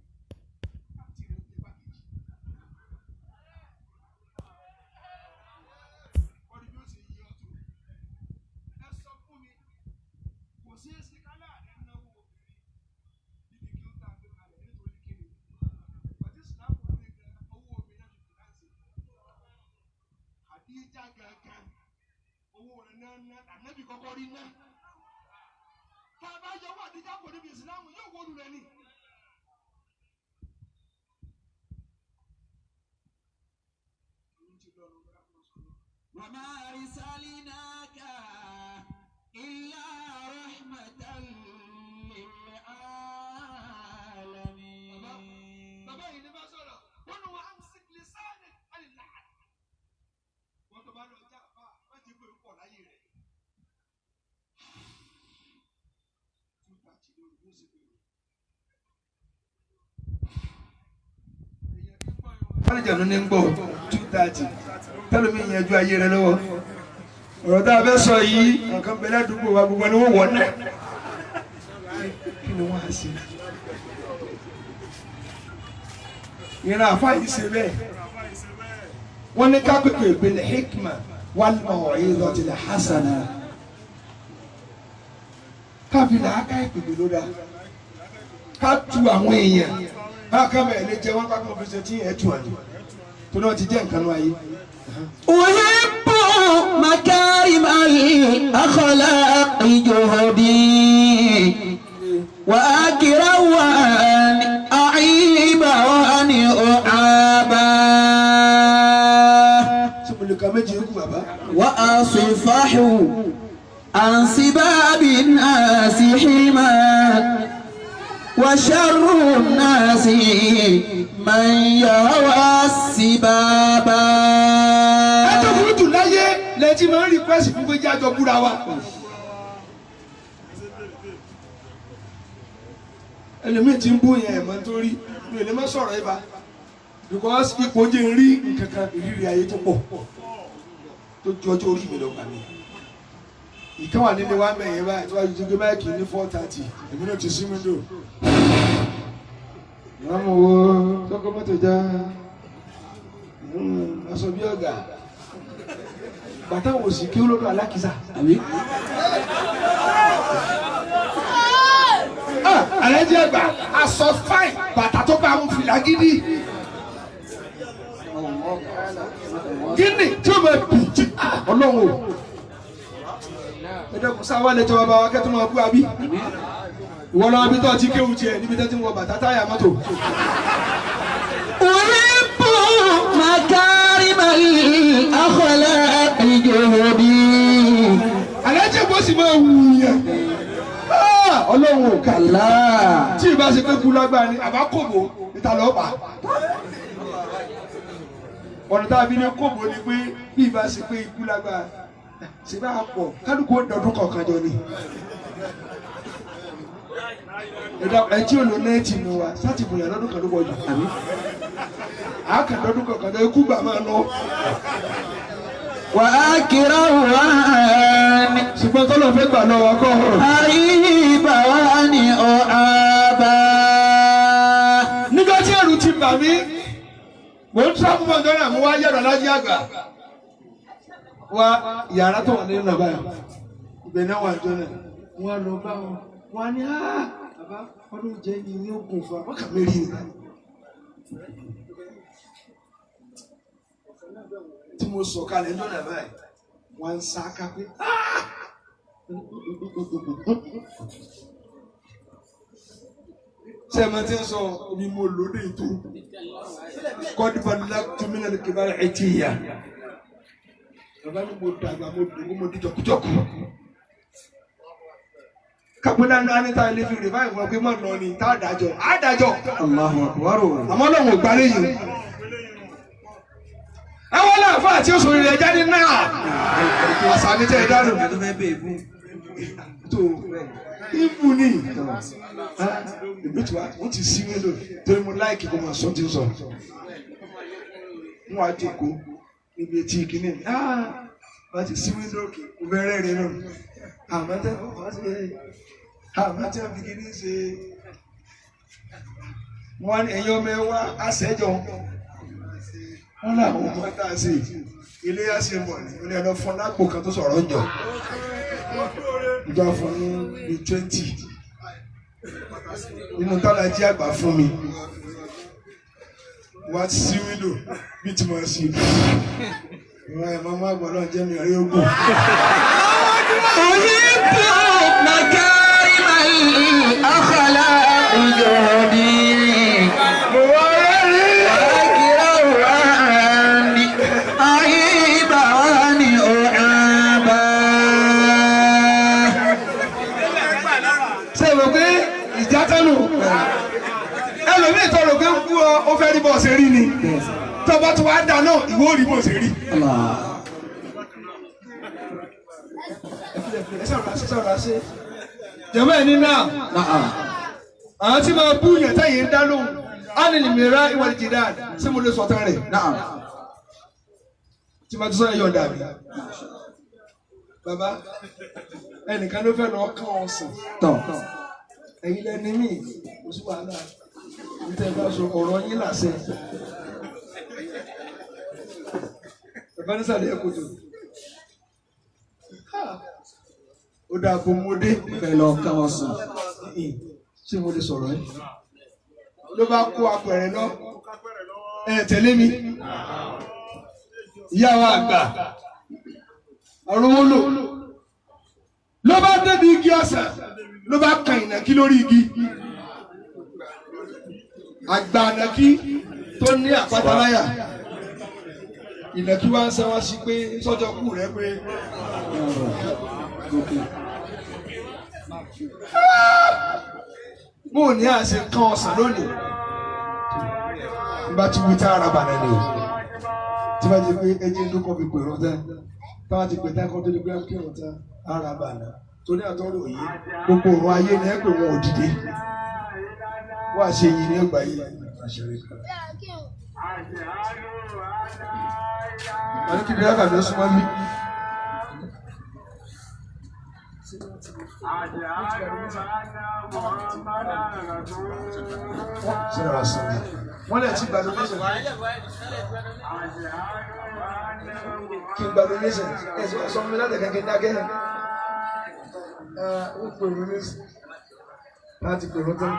Láti rẹ̀ ó jẹ bákejì. Wọ́n ní bí ó ṣe yí ọ́ tó. Ẹ sọ fún mi, kò ṣeé ṣe ká láàrin náwó obìnrin níbi kí ó tá a gbé kalẹ̀ nítorí kíni. Pàtí ìsìlámù ní gan owó obìnrin náà fi fìdáǹsì. Àdíjà gangan owó rẹ̀ náà ná ànábì kọ́kọ́ rí ná. Tá a bá yọ owó àdíjà kò níbi ìsìlámù yóò wó lulẹ̀ ni. Èyí ti lọ lọ́wọ́ lápò sọ̀rọ̀. وما أرسلناك إلا رحمة للعالمين. Bàbá yìí ní bá sọ̀rọ̀, wọ́n ní wọ́n á sì lè sáàlẹ̀ àlìlá. Wọ́n tó bá lọ já àbá, wọ́n ti gbé pọ̀ láyé rẹ̀. Tún bàjẹ́ lórí ló sì bẹ̀rẹ̀. Alìjànú ní ń gbọ́ 2:30 tẹ́lómi ìyẹnjú ayé rẹ lọ́wọ́. Ọ̀rọ̀ tá a fẹ́ sọ yìí, nǹkan bẹ ládùúgbò wa gbogbo ni wọ́n wọ̀ náà. Kí ni wọ́n á ṣe? Ìran àfa yìí ṣe bẹ́ẹ̀. Wọ́n ní ká pèpè bil hikma wal maw'izatil hasana. Káfí làákà ìpèpè ló dáa. Ká tu àwọn èèyàn. Bákan bẹ̀rẹ̀ lè jẹ wọ́n ká kàn fi ṣe tí ẹ̀ tù àná. Tó náà ti jẹ́ nǹkan náà ayé. أحب مكارم الأخلاق جهدي وأكره أن أعيب وأن أعاب Ṣé mo lè ka méjì yókù bàbá? وأصفح عن سباب الناس حما وشر الناس من يهوى السبابا. Ẹ tó burú jù láyé lẹ́tí máa ń rìkwẹ́sì fún pé jájọ búra wa. Ẹlòmíì ti ń bú yẹn ẹ̀mọ́ tó rí mi ò lè má sọ̀rọ̀ ibà because ipò jẹ́ ń rí nǹkan kan ìrírí ayé tó pọ̀ tó ju ọjọ́ orí mi lọ gbà mí. Ìkan wà nílé wa mẹ́yìn báyìí tó wá ju gbé máìkì ní 4:30 èmi náà ti sí wíńdò. Wọ́n mú wo tọkọ mọ́tò já aṣọ bí ọ̀gá. Bàtà wò sí kí ó lọ́dọ̀ alákìsà. Àlejò ẹgbà aṣọ fáìn bàtà tó bá mú fìlà gidi. Gíní tí ó máa bì jí ọlọ́run o. Ẹ dẹ́kun sáwọ́ lẹ́jọ́ bàbá wa kẹ́tọ́ máa bú abí. Ìwọ lọ́wọ́ bí tó ti kéwù tiẹ̀ níbi tó ti wọ bàtà táyà mọ́tò. أحب مكارم الأخلاق جهدي. Àlejò bó sì máa wù yẹn. Ọlọ́run ò kà. Tí ìbá ṣe pé kú lágbára ni àbá kòbó ìta lọ́ọ́ bá. Ọ̀nà tá a fi ní kòbó ni pé bí ìbá ṣe pé ikú lágbára ṣe bá pọ̀ kálukú ọdọọdún kọ̀ọ̀kan jọ ni. Ẹ tí ò lò nẹ́ẹ̀tì nù wa sáti bùnyàn lọ́dún kan ló pọ̀ jù. Àákàndọ́dún kọ̀ọ̀kan jọ ikú gbà máa lọ. Wà á kira wá ní. Ṣùgbọ́n tọ́lọ̀ fẹ́ gbà lọ́wọ́ kọ́ ọ̀rọ̀. Àyíbá wa ni ọ̀ àbá. Nígbà tí ẹ̀rù ti bà mí, mò ń tíráfù bọ̀ jọ́nà mo wá yẹ̀rọ alájí àgbà. Wá yàrá tó wà nínú nàbáyà. Ibẹ̀ náà wà jọ́nà. Wọ́n á lọ bá wọn. Wọ́n á ní bàbá ọdún jẹ́ yín yóò gùn fún wa. Wọ́n kà mí rí ni. Tí mo sọ kalẹ̀ lọ́nà báyìí, wọ́n ń sá ká pé ṣé ẹ máa ti ń sọ omi mo lòdì tó kọ́dífàdúrà túmínà ní kíbára ẹ̀ tí ìyá bàbá mi mo dàgbà mo dògbò mo di jọkújọkú kápẹ́lá ní anita ilé fi rìbá ìfọ̀ pé mọ̀ lọ ni tá a dájọ́ a dájọ́. Allahu akbar. Àmọ́ lọ́wọ́ ò gbálẹ̀ yìí. Àwọn aláàfáà àti oṣù rẹ̀ jáde náà. Àṣà mi tẹ́ ẹ dánù. Tó ìbù ni ìbí tí wọ́n ti sí wíńdò torí mo láìkì kó máa sọ ti sọ. Wọ́n á jókòó níbi etí ìkíní mi. Wọ́n ti sí wíńdò kì í bẹ̀rẹ̀ rẹ̀ náà. Àmọ́ tẹ́ àmọ́ tẹ́ fi kíní ṣe. Wọ́n ní ẹ̀yin ọmọ ẹ wá àṣẹjọ. Wọ́n làwọn ọmọ tá a ṣe ilé yá ṣe ń bọ̀ ní ilé ẹ̀rọ fún lápò kan tó sọ̀rọ̀ ń jọ. Ìjọ fún ní bíi 20. Nínú tálájí àgbà fún mi. Wá sí wíńdò bí tí mo ṣe. Ìwọ̀n ẹ̀ máa má gbọ́dọ̀ jẹ́ mi rí ogún. أحب مكارم الأخلاق جهدي. Mo wá rẹ́rìn-ín. وأكره عني عيب وأني أعابا. Ṣé o rò pé ìjà tẹ́lu? Ẹlòmíì tó rò pé ń kú ọ, ó fẹ́ rí bó ṣe rí ni. Tó bá tún wá dà náà, ìwọ ò rí bó ṣe rí. Ẹ sọ̀rọ̀ àṣẹ sọ̀rọ̀ àṣẹ. Jẹ̀mọ́ ẹ̀ ní náà, àwọn tí máa bú yẹn táyé ń dá lóhùn. Á ní mìíràn ìwà ìjìdá ṣé mo lè sọ tán rẹ̀? Tí ma ti sọ ẹ̀yọ̀ dàbí. Bàbá, ẹnìkan ló fẹ́ lọ kán ọsàn. Ẹ̀yin lẹni mí, kò sí wàhálà. Níta ẹ bá sọ ọ̀rọ̀ yín làṣẹ. Bàbá nísàlẹ̀ ẹ̀ kòtò. Ó dáa kó mo dé. Fẹ́ lọ kán ọsàn. Ṣé mo lè sọ̀rọ̀ ẹ́? Ló bá kó apẹ̀rẹ̀ lọ. Ẹ tẹ̀lé mi. Ìyá wa àgbà. Arówólò. Ló bá débi igi ọsàn. Ló bá kan ìnàkí lórí igi. Àgbà ìnàkí tó ní àpáta láyà. Ìnàkí wa ń sá wá sí pé sọ́jọ́ kù rẹ pé. Bó ní à ṣe kán ọsàn lónìí. N bá ti wí tá ara bàrẹ̀ ni o. Tí bá ti pé ẹjẹ́ ló kọ́ fi pè rán tán. Tá bá ti pè tán kọ́ tó di pé kí rán tán ara bàrẹ̀. Torí àtọ́rọ̀ yìí, gbogbo ọ̀rọ̀ ayé ni ẹ pè wọn ò dìde. Wọ́n á ṣe yìí ní ọgbà yìí. Wọ́n ní kí dírábà mi ó súnmọ́ mi. Wọ́n lè ti gbàdúrà lọ́sọ̀. Kí n gba donation ẹ sọ sọ fún mi láti kankan dákẹ́ ẹ ó pèrò ní láti pèrò tán.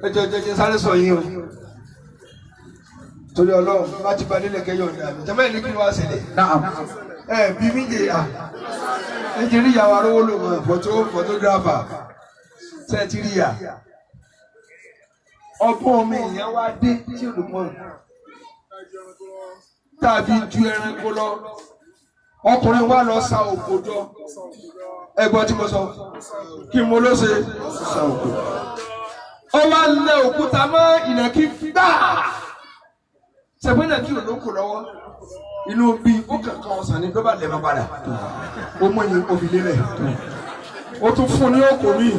Ẹ jẹ́ jẹ́ jẹ́ sáré sọ yín o torí Ọlọ́run láti ba nílẹ̀ kẹyọ̀ ọ̀dà mi jẹ́mọ́ ẹ̀ ní kí ni wàá ṣẹlẹ̀ ẹ bí mi jẹ à ẹ ti rí ìyàwó arówó lò mọ́ fọ́tógráfà ṣe ẹ ti rí ìyà ọgbọ́n omi ìyẹn wá dé tí olùmọ̀ tàbí ju ẹranko lọ ọkùnrin wa lọ sa òkò jọ ẹ̀gbọ́n tí mo sọ kí mo ló ṣe sa òkò ó wá lẹ òkúta mọ́ ìnàkí gbáà sẹpẹ́ náà kí olóko lọ́wọ́ inú bí ó kankan ọ̀sán ni ló bá lẹ̀ mọ́ padà ó mú ẹyin òbí lélẹ̀ ó tún fún ní òkò míì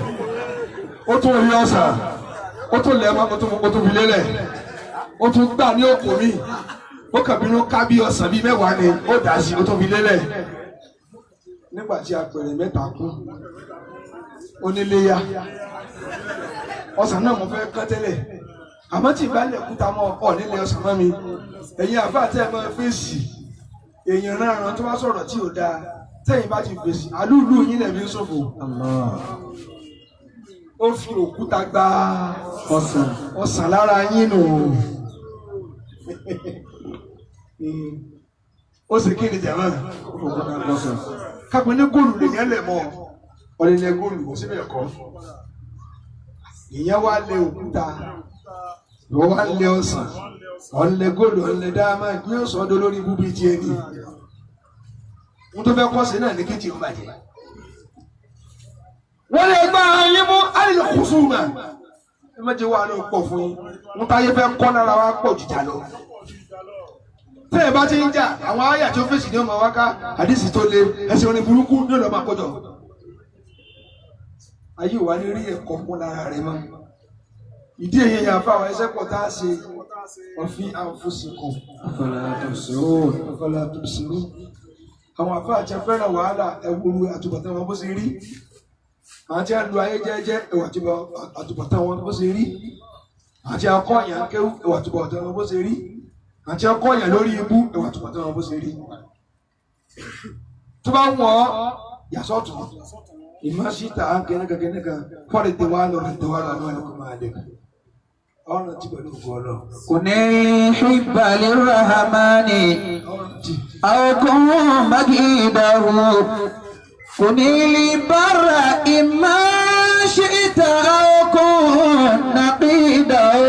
ó tún rí ọ̀sán ó tún lẹ̀ mọ́ ó tún fi lélẹ̀ ó tún gbà ní òkò míì ó kàn bínú ká bí ọ̀sán bíi mẹ́wàá ni ó dà sí ó tún fi lélẹ̀ nígbà tí apẹ̀rẹ̀ mẹ́ta kú oníléyà ọ̀sán náà mo fẹ́ kán tẹ́lẹ̀ àmọ́ tí ìbálẹ̀ kúta mọ́ ọ nílé ọ̀sán mọ́ mi ẹ̀yin àbá tẹ́ ẹ máa fèsì èèyàn náà ràn tó bá sọ̀rọ̀ tí ò dáa tẹ́yìn bá ti fèsì àlúùlù yín lẹ̀ fi ń ṣòfò. Ó fi òkúta gba ọ̀sán lára yín nù. Ó sì kí ni jàmá kápẹ́ ní góòlù lèyàn lẹ̀ mọ́ ọ̀lẹ́lẹ̀ góòlù kò síbẹ̀ kọ́ ìyẹn wá lé òkúta ìwọ wá lé ọsàn ọ̀nlẹ̀ góòlù ọ̀nlẹ̀ dáàmà ní ọ̀sán ọdún lórí búbi tiẹ̀ ni n tó fẹ́ kọ́ sí náà ní kìtì ó bàjẹ́. Wọ́n lè gbá yín mú alìlẹ̀ kùsù mà ẹ má jẹ́ wàhálà pọ̀ fún yín n táyé fẹ́ kọ́ lára wa pọ̀ jìjà lọ. Tẹ́ ẹ bá ti ń jà àwọn àyà tí ó fèsì ní ọmọ wa ká àdìsí tó le ẹsẹ̀ orin burúkú ní ọ̀nà máa kọjọ. Ayé wa ní rí ẹ̀kọ́ kún lára rẹ̀ mọ́. Ìdí èyí yẹn àfa àwọn ẹsẹ̀ pọ̀ tá a ṣe òfin àǹfọ̀sìnkù. Afala tubsirun. Àwọn àfa àti afẹ́ràn wàhálà ẹ̀wòrú àtúbọ̀tán wọn bó ṣe rí. Àwọn tí a lu ayé jẹ́jẹ́ ẹ̀wà àtúbọ̀tán wọn bó ṣe rí. Àwọn tí a kọ́ àyàn kéwú ẹ̀wà àtúbọ̀tán wọn bó ṣe rí. Àwọn tí a kọ́ àyàn lórí ibú ẹ̀wà àtúbọ̀tán wọn bó ṣe rí. Tó bá wọ̀ yàsọ́tún ìmọ̀síta kẹ́nẹ́kẹ́nẹ́kan fọ́ọ̀rì tẹ̀wá lọ́rọ̀ tẹ̀wá lọ́rọ̀ ẹ̀kọ́ máa dẹ̀. Ọ̀rọ̀ tí pẹ̀lú ògùn ọlọ́run. Kùnì hibba lirrahmani aw kun magidahu kùnì libara imma shi'ta aw kun naqidahu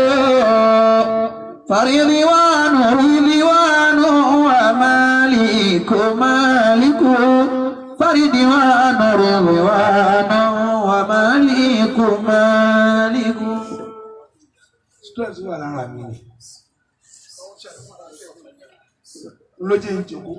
faridwanu ridwanu wa maliku maliku faridwanu ridwanu wa maliku maliku. Stress wà lára mi ni ló jẹ́ ìjòkó